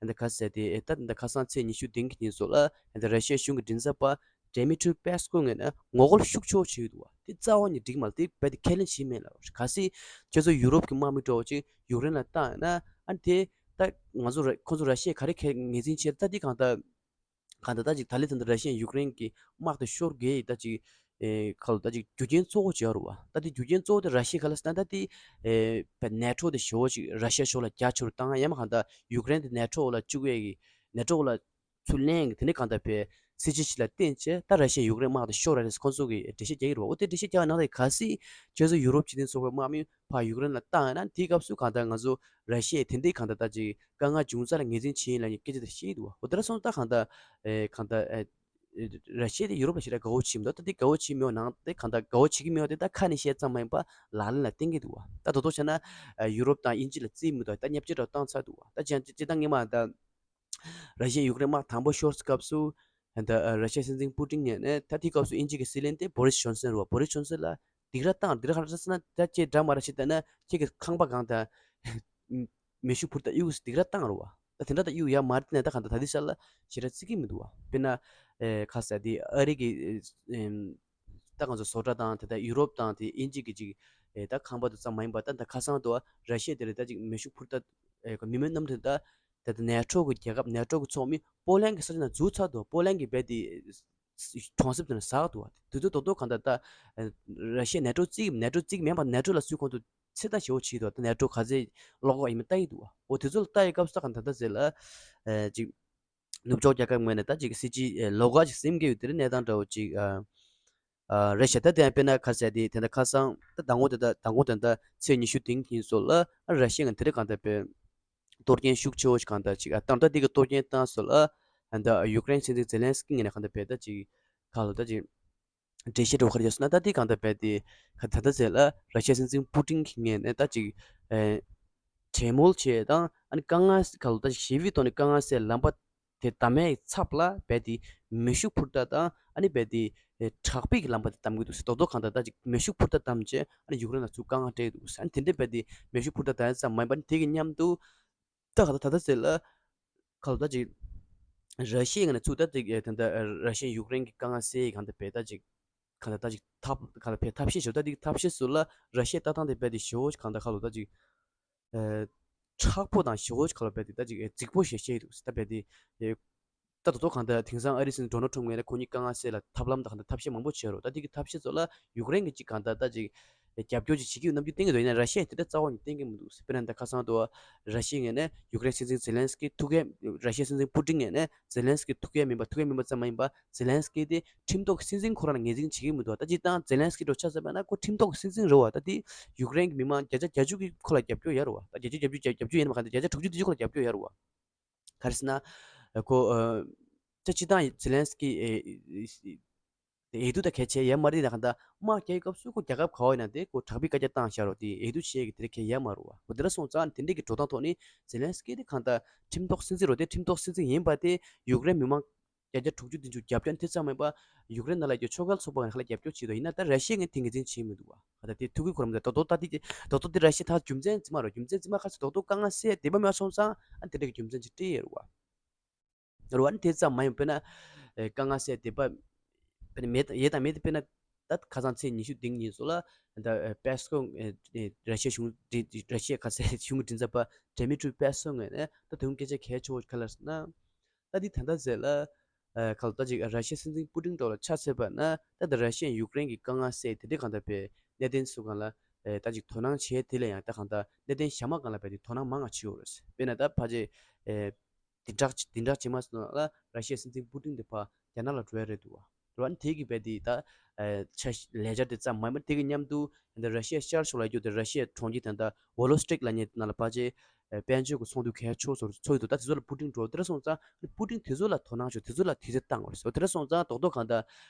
ད་ཁ་ཟེར་དེ་ད་ད་ཁ་སང་ཚེས་ཉི་ཤུ་བདུན་གྱི་ཉིན་སོགས་ལ་ད་ར་ཤི་ཡ་གཞུང་གི་མགྲིན་ཚབ་པ་ཌེ་མི་ཊི་རི་པེ་སི་ཀོ་ངོས་ནས་ངོ་རྒོལ་ཤུགས་ཆེ་བོ་བྱས་ཡོད་འདུག་བ། དེ་རྩ་བ་ནས་འགྲིག་མ་རེད། དེ་རྦད་དེ་ཁས་ལེན་བྱེད་མེད་ལབ། གལ་སྲིད་ཁྱེད་ཚོ་ཡུ་རོབ་ཀྱི་དམག་མི་འདྲ་བོ་ཅིག་ཡུཀ་རེན་ལ་བཏང་ཡོད་ན་ཨ་ནི་དེ་ད་ང་ཚོ་ར་ཁོང་ཚོ་ར་ཤི་ཡས་ག་རེ་ཁས་ངོས་འཛིན་བྱས། ད་འདི་གང་ལྟར་གང་ལྟར་ད་ཅིག་ད་ལན་ད་ལྟ་ར་ཤི་ཡས་ཡུཀ་རེན་གྱི་དམག་དེ་ཤོར་དགོས་ཡིན། ད་ཅིག་ཨེ་ཁ་ལོ་ད་ཅིག་རྒྱུ་རྐྱེན་གཙོ་བོ་ཅིག་ཡོད་རེད་བ། ད་དེ་རྒྱུ་རྐྱེན་གཙོ་བོ་དེ་ར་ཤི་ཡ་ག་ལ་ཟེར་ན་ད་དེ་ཨེ་བས་ནེ་ཊོ་དེ་ཞེ་པོ་ཅིག་ར་ཤི་ཡ་ཕྱོགས་ལ་རྒྱ་ཆེ་རུ་བཏང་ཡ་མ་གང་ལྟར་ཡུཀ་རེན་དེ་ནེ་ཊོ་ལ་བཅུག་ཡས་ཀྱི་ནེ་ཊོ་ལ་ཚུར་ལེན་གྱི་དེ་འདྲའི་གང་ལྟར་བས་སྲིད་ཇུས་ཤིག་ལ་བརྟེན་བྱས་ད་ར་ཤི་ཡ་ཡུཀ་རེན་དམག་དེ་ཤོར་ར་རེད་ཁོང་ཚོ་གིས་འགྲེལ་བཤད་རྒྱག་གི་རེད་བ། འོ་དེ་འགྲེལ་བཤད་རྒྱག་ནང་ལ་གལ་སྲིད་ཁྱེད་ཚོ་ཡུ་རོབ་སྤྱི་མཐུན་ཚོགས་པའི་དམག་མི་ཕར་ཡུཀ་རེན་ལ་བཏང་ཡོད་ན་དེའི་སྐབས་སུ་གང་ལྟར་ང་ཚོ་ར་ཤི་ཡས་དེ་འདྲའི་གང་ལྟར་ད་ཅིག་དཀའ་ངལ་བྱུང་ས་ལ་ངོས་འཛིན་བྱེད་ཡིན་ལབ་ནས་སྐད་ཆ་དེ་བཤད་ཀྱི་འདུག་བ། འོ་དེ་འདྲ་སོང་ཙང་ད་གང་ལྟར་ཨེ་གང་ལྟར་ཨེ་ར་ཤི་ཡ་དེ་ཡུ་རོབ་ལ་ཞེ་དྲག་དགའ་བོ་བྱེད་མི་འདུག་ད་དེ་དགའ་བོ་བྱེད་མི་འོ་ནང་དེ་གང་ལྟར་དགའ་བོ་བྱེད་ཀྱི་མི་འོ་དེ་ད་ཁ་ནས་བཤད་ཙམ་མ་ཡིན་པ་ལག་ལེན་ལ་བསྟན་གྱི་འདུག་བ། ད་དོ་དོ་བྱས་ན་ཨེ་ཡུ་རོབ་དང་དབྱིན་ཇི་ལ་བརྩི་མི་འདུག་ད་བརྙས་བཅོས་འདྲ་བཏང་ཚར་འདུག་བ། ད་ཅི་ཡང་སྤྱིར་བཏང་སྔོན་མ་ད་ར་ཤི་ཡ་ཡུཀ་རེན་དམག་དང་པོ་ཤོར་སྐབས་སུ་ད་ར་ཤི་ཡ་སྲིད་འཛིན་པུ་ཏིན་ངོས་ནས་ད་དེའི་སྐབས་སུ་དབྱིན་ཇི་གི་སྲིད་བློན་དེ་བོ་རིས་ཇོན་སན་རེད་བ། བོ་རིས་ཇོན་སན་ལ་སྡིགས་ར་བཏང་། སྡིགས་ར་ག་རེ་ཟེར་ན་ད་ཁྱེད་འདྲ་མ་ར་ཤི་ད་ན་ཁྱེད་ཀྱི་ཁང་པ་གང་ད་མེ་ཤུགས་འཕུར་ད་གཡུག་སྡིགས་ར་བཏང་རེད་བ། ད་དེ་འདྲ་ད་གཡུག་ཡ་མ་རེད་ནས་ད་གང་ད་ད་དེ་ཤ་ལ་ཞེ་དྲག་བརྩི་གི་མི་འདུག་བ། དཔེར་ན་ཨེ་ཁ་ས་དེ་ཨ་རི་གི་ཨེམ་ད་ང་ཚོ་བཟོ་གྲྭ་དང་དེ་ལྟར་ཡུ་རོབ་དང་དེ་དབྱིན་ཇི་གི་ཅིག་ཨེ་ད་ཁང་པ་དེ་ཙམ་མ་ཡིན་པ་ད་ད་ཁ་སང་དུ་ར་ཤི་ཡ་དེ་རེད་ད་ཅིག་མེ་ཤུགས་འཕུར་ད་ཨེ་མི་མེད་གནམ་དེ་ད་ད་ད་ནེ་ཊོ་གི་རྒྱལ་ཁབ་ནེ་ཊོ་གི་ཚོགས་མི་པོ་ལན་གི་ས་ཆ་ན་འཛུལ་ཚར་འདུག་པོ་ལན་གི་རྦད་དེ་གྲོང་གསེབ་དེ་ན་ཟག་འདུག་དེ་ཚོ་རྡོག་རྡོག་གང་ལྟར་ད་ར་ཤི་ཡ་ནེ་ཊོ་བརྩི་གི་ནེ་ཊོ་བརྩི་གི་མེད་པ་ནེ་ཊོ་ལ་སུས་ཁོང་ཚོ་ཚེ་ཐག་ཞེ་པོ་བྱེད་འདུག་ད་ནེ་ཊོ་ག་ཚོད་ལོག་ག་ཡིན་མིན་ལྟ་ཡི་འདུག་འོ་དེ་ཚོ་ལ་ལྟ་ཡི་སྐབས་སུ་ད་གང་ད་ད་ཟེར་ལ་ཅིག་ནུབ་ཕྱོགས་རྒྱལ་ཁབ་ངོས་ནས་ད་ཅིག་སྲིད་ཇུས་ལོགས་ཀ་ཅིག་སེམས་ཀྱི་ཡོད་དེ་རེད་གནས་སྟངས་འདྲ་བོ་ཅིག་ཨ་ཨ་རེད་ཤག་ད་དེ་ཡང་དཔེར་ན་ཁ་གསལ་དེ་དེ་འདྲ་ཁ་སང་ད་ཟླ་ངོ་དེ་ད་ཟླ་ངོ་དེ་ད་ཚེས་ཉི་ཤུ་བདུན་ཡིན་སོགས་ལ་ཨ་ར་ཤི་ཡ་ང་དེ་རེད་གང་ལྟར་དཔེ་གཏོར་སྐྱོན་ཤུགས་ཆེ་བོ་ཞིག་གང་ལྟར་ཅིག་ཨ་ཏང་ད་དེ་གི་གཏོར་སྐྱོན་བཏང་སོགས་ལ་ཨ་ད་ཡུཀ་རེན་སྲིད་འཛིན་ཛེ་ལན་སི་ཀི་ངོས་ནས་གང་ལྟར་དཔེ་ད་ཅིག་ག་ལ་ད་ཅིག་འགྲེལ་བཤད་འདྲ་བོ་ག་རེ་བྱས་སོང་ན་ད་དེ་གང་ལྟར་དཔེ་དེ་ག་ད་ལྟ་ཟེར་ལ་ར་ཤི་ཡ་སྲིད་འཛིན་པུ་ཏིན་གྱི་ངོས་ནས་ད་ཅིག་ཨེ་གྲོས་མོལ་བྱས་དང་ཨ་ནི་དཀའ་ངལ་ག་ལ་ད་ཞི་བའི་ཐོག་ནས་དཀའ་ངལ་སེལ་ལམ་པ་དེ་བདམས་པའི་ཚབ་ལ་རྦད་དེ་མེ་ཤུགས་འཕུར་མདའ་དང་ཨ་ནི་རྦད་དེ་ཨེ་དྲག་པོའི་གི་ལམ་པ་དེ་བདམས་ཀྱི་འདུག་ཟེར། རྡོག་རྡོག་གང་ལྟར་ད་ཅིག་མེ་ཤུགས་འཕུར་མདའ་བདམས་བྱས་ཨ་ནི་ཡུཀ་རེན་ལ་ཚུར་དཀའ་ངལ་སྤྲད་ཀྱི་འདུག་ཟེར། ཨ་ནི་དེ་འདྲའི་རྦད་དེ་མེ་ཤུགས་འཕུར་མདའ་བདམས་ཙམ་མ་ཡིན་པར་དེ་གི་མཉམ་དུ་ད་ག་ད་ད་ལྟ་ཟེར་ལ་ག་ལ་ད་ཅིག་ར་ཤི་ཡའི་ངོས་ནས་ཚུར་ད་ཅིག་ཨེ་ད་ད་ར་ཤི་ཡ་ཡུཀ་རེན་གྱི་དཀའ་ངལ་སེལ་གང་ལྟར་རྦད་ད་ཅིག་གང་ལྟར་ད་ཅིག་ཐབས་གང་ལ་བས་ཐབས་ཤེས་ཞུ་ད་དེ་ཐབས་ཤེས་སུ་ལ་ར་ཤི་ཡའི་ལྟ་སྟངས་དེ་རྦད་དེ་ཞེ་པོ་གང་ལྟར་ག་ལ་ད་ཅིག་ཨེ་མཁྲེགས་པོ་དང་ཞེ་པོ་གང་ལ་རྦད་དེ་ད་ཅིག་ཨེ་རྫིག་པོ་ཞེ་བཤད་འདུག་ད་རྦད་དེ་ཨེ་ད་དོ་དོ་གང་ལྟར་དེང་སང་ཨ་རི་སྲིད་འཛིན་ཌོ་ནལ་ཊམ་ངོས་ནས་ཁོ་གཉིས་དཀའ་ངལ་སེལ་ལ་ཐབས་ལམ་དང་གང་ལྟར་ཐབས་ཤེས་མང་པོ་བྱས་རོགས། ད་དེ་གི་ཐབས་ཤེས་ཚོ་ལ་ཡུཀ་རེན་གྱི་ཅིག་གང་ལྟར་ད་ཅིག་ རྒྱབ་སྐྱོར་ཅིག་བྱེད་ཀྱི་ཡོད་རྣམས་ཀྱི་བསྟན་གྱི་འདུག་ཡིན་ན་ར་ཤི་ཡས་དེ་འདྲ་རྩ་བ་ནས་བསྟན་གྱི་མི་འདུག་དཔེར་ན་ད་ཁ་སང་དུ་ར་ཤི་ཡའི་ངོས་ནས་ཡུཀ་རེན་སྲིད་འཛིན་ཛེ་ལན་སི་ཀི་ཐུག་ཡས། ར་ཤི་ཡའི་སྲིད་འཛིན་པུ་ཏིན་ངོས་ནས་ཛེ་ལན་སི་ཀི་ཐུག་ཡས་མིན་པ། ཐུག་ཡས་མིན་པ་ཙམ་མ་ཡིན་པ་ཛེ་ལན་སི་ཀི་དེ་ཁྲིམས་ཐོག་སྲིད་འཛིན་ཁོ་རང་ལ་ངོས་འཛིན་བྱེད་ཀྱི་མི་འདུག་ད་སྤྱིར་བཏང་ཛེ་ལན་སི་ཀི་འདྲ་ཆ་བཞག་པ་ན་ཁོ་ཁྲིམས་ཐོག་སྲིད་འཛིན་རེད་བ། ད་དེ་ཡུཀ་རེན་གྱི་མི་མང་བརྒྱ་ཆ་བརྒྱད་ཅུ་གིས་ཁོ་ལ་རྒྱབ་སྐྱོར་ཡོད་རེད་བ། ད་བརྒྱ་ཆ་བརྒྱད་ཅུ་བརྒྱད་ཅུ་ཡིན་ན་མ་གང་ལྟར་བརྒྱ་ཆ་དྲུག་ཅུ་དེ་ཚོ་ཁོ་ལ་རྒྱབ་སྐྱོར་ཡོད་རེད་བ། ག་རེ་ཟེར་ན། ཁོ་ད་སྤྱིར་བཏང་ཛེ་ལན་སི་ཀི་འོས་བསྡུ་ད་གལ་ཆེ་ཡ་མ་རེད། ད་གང་ལྟར་དམག་རྒྱག་སྐབས་སུ་ཁོ་རྒྱལ་ཁབ་ག་བ་ཡིན་ན་དེ་ཁོ་དྲག་པོའི་བཀའ་རྒྱ་བཏང་བཞག་རོགས་དེ་འོས་བསྡུ་བྱེད་ཀྱི་དེ་རིགས་གལ་ཡ་མ་རེད་བ། འོ་དེ་འདྲ་སོང་ཙང་དེ་འདྲས་ཀྱི་འགྲོ་སྟངས་ཐོག་ནས་ཛེ་ལན་སི་ཀི་དེ་གང་ལྟར་ཁྲིམས་ཐོག་སྲིད་འཛིན་རོ་དེ་ཁྲིམས་ཐོག་སྲིད་འཛིན་ཡིན་པ་དེ་ཡུཀ་རེན་མི་མང་བརྒྱ་ཆ་དྲུག་ཅུ་དེ་ཚོ་རྒྱབ་སྐྱོར་དེ་ཙམ་མིན་པ། ཡུཀ་རེན་ནང་ལ་ཡོད་ཕྱོགས་འགལ་ཚོགས་པ་ཁག་ལ་རྒྱབ་སྐྱོར་བྱེད་དོ་ཡིན་ན་ད་ར་ཤི་ཡས་ངས་དེ་ངོས་འཛིན་བྱེད་མི་འདུག་བ། ད་དེ་ཐུག་གི་ཁོ་རང་ད་དོ་དོ་ད་དེ་དོ་དོ་དེ་ར་ཤི་ཡ་ད་རྒྱུ་མཚན་ཙམ་མ་རོ། རྒྱུ་མཚན་ཙམ་མ་ཁ་ཚོ་དོ་དོ་དཀའ་ངལ་སེལ་བདེ་བ་མེད་སོང་ཙང་ཨ་དེ་འདྲ་གི་རྒྱུ་མཚན་ཅིག་སྤྲད་ཡོད་རེད་བ། རེད་བ། ཨ་ནི་དེ་ཙམ་མ་ཡིན་པ་དཔེར་ན་དཀའ་ངལ་སེལ་བདེ་བ་དཔེར་ན་མེད་ཡས་དང་མེད་དེ་དཔེར་ན། ད་ཁ་སང་ཚེས་ཉི་ཤུ་བདུན་ཉིན་སོགས་ལ་ད་པེ་སི་ཀོ་ར་ཤི་ཡའི་གཞུང་ར་ཤི་ཡའི་ཁ་སང་གཞུང་གི་མགྲིན་ཚབ་པ་ཌི་མི་ཊི་རི་པེ་སི་ཀོ་ངོས་ནས་ད་དེ་རིང་སྐད་ཆ་གལ་ཆེ་བོ་ག་རེ་ལབ་ཟེར་ན། ད་འདི་ད་ལྟ་ཟེར་ལ། ཁ་ལོ་ད་ཅིག་ར་ཤི་ཡའི་སྲིད་འཛིན་པུ་ཏིན་ཐོག་ལ་ཆ་མཚོན་པ་ན་ད་ལྟ་ར་ཤི་ཡས་ཡུཀ་རེན་གྱི་དཀའ་ངལ་སེལ་དེ་འདྲའི་གང་ལྟར་པའི་གནད་དོན་སུ་གང་ལ་ད་ཅིག་དོ་སྣང་བྱས་དེ་ལས་ཡང་ད་གང་ལྟར་གནད་དོན་གཞན་མ་གང་ལ་བས་དེ་དོ་སྣང་མང་ང་བྱེད་འོ་རེད། དཔེར་ན་ད་ཕལ་ཆེར་དེ་དྲག་དེ་དྲག་བྱེད་མ་སོང་ན་ལ་ར་ཤི་ཡའི་སྲིད་འཛིན་པུ་ཏིན་དེ་ཕར་རྒྱ་ནག་ལ་འགྲོ་ཡ་རེད་འདུག་བ། རེད་བ། དེ་གི་བས་དེ་ད་ཆ་ལས་འཆར་དེ་ཙམ་མ་ཡིན་པ་དེ་གི་མཉམ་དུ་ད་ར་ཤི་ཡའི་ཤར་ཕྱོགས་ལ་ཡོད་དེ་ར་ཤི་ཡའི་གྲོང་ཁྱེར་ད་ད་ཝོ་ལོ་སི་ཊིག་ལབ་མཁན་དེ་ནང་ལ་ཕལ་ཆེར། དཔལ་འབྱོར་གྱི་ཚོགས་འདུ་གལ་ཆེ་ཤོས་ཚོགས་ཡོད་འདུག་ད་དེ་ཚོ་ལ་པུ་ཏིན་འགྲོ་དེ་འདྲ་སོང་ཙང་པུ་ཏིན་དེ་ཚོ་ལ་དུས་ཚོད་བཏང་བ་རེད། དེ་འདྲ་སོང་ཙང་རྡོག་རྡོག་གང་ལྟར་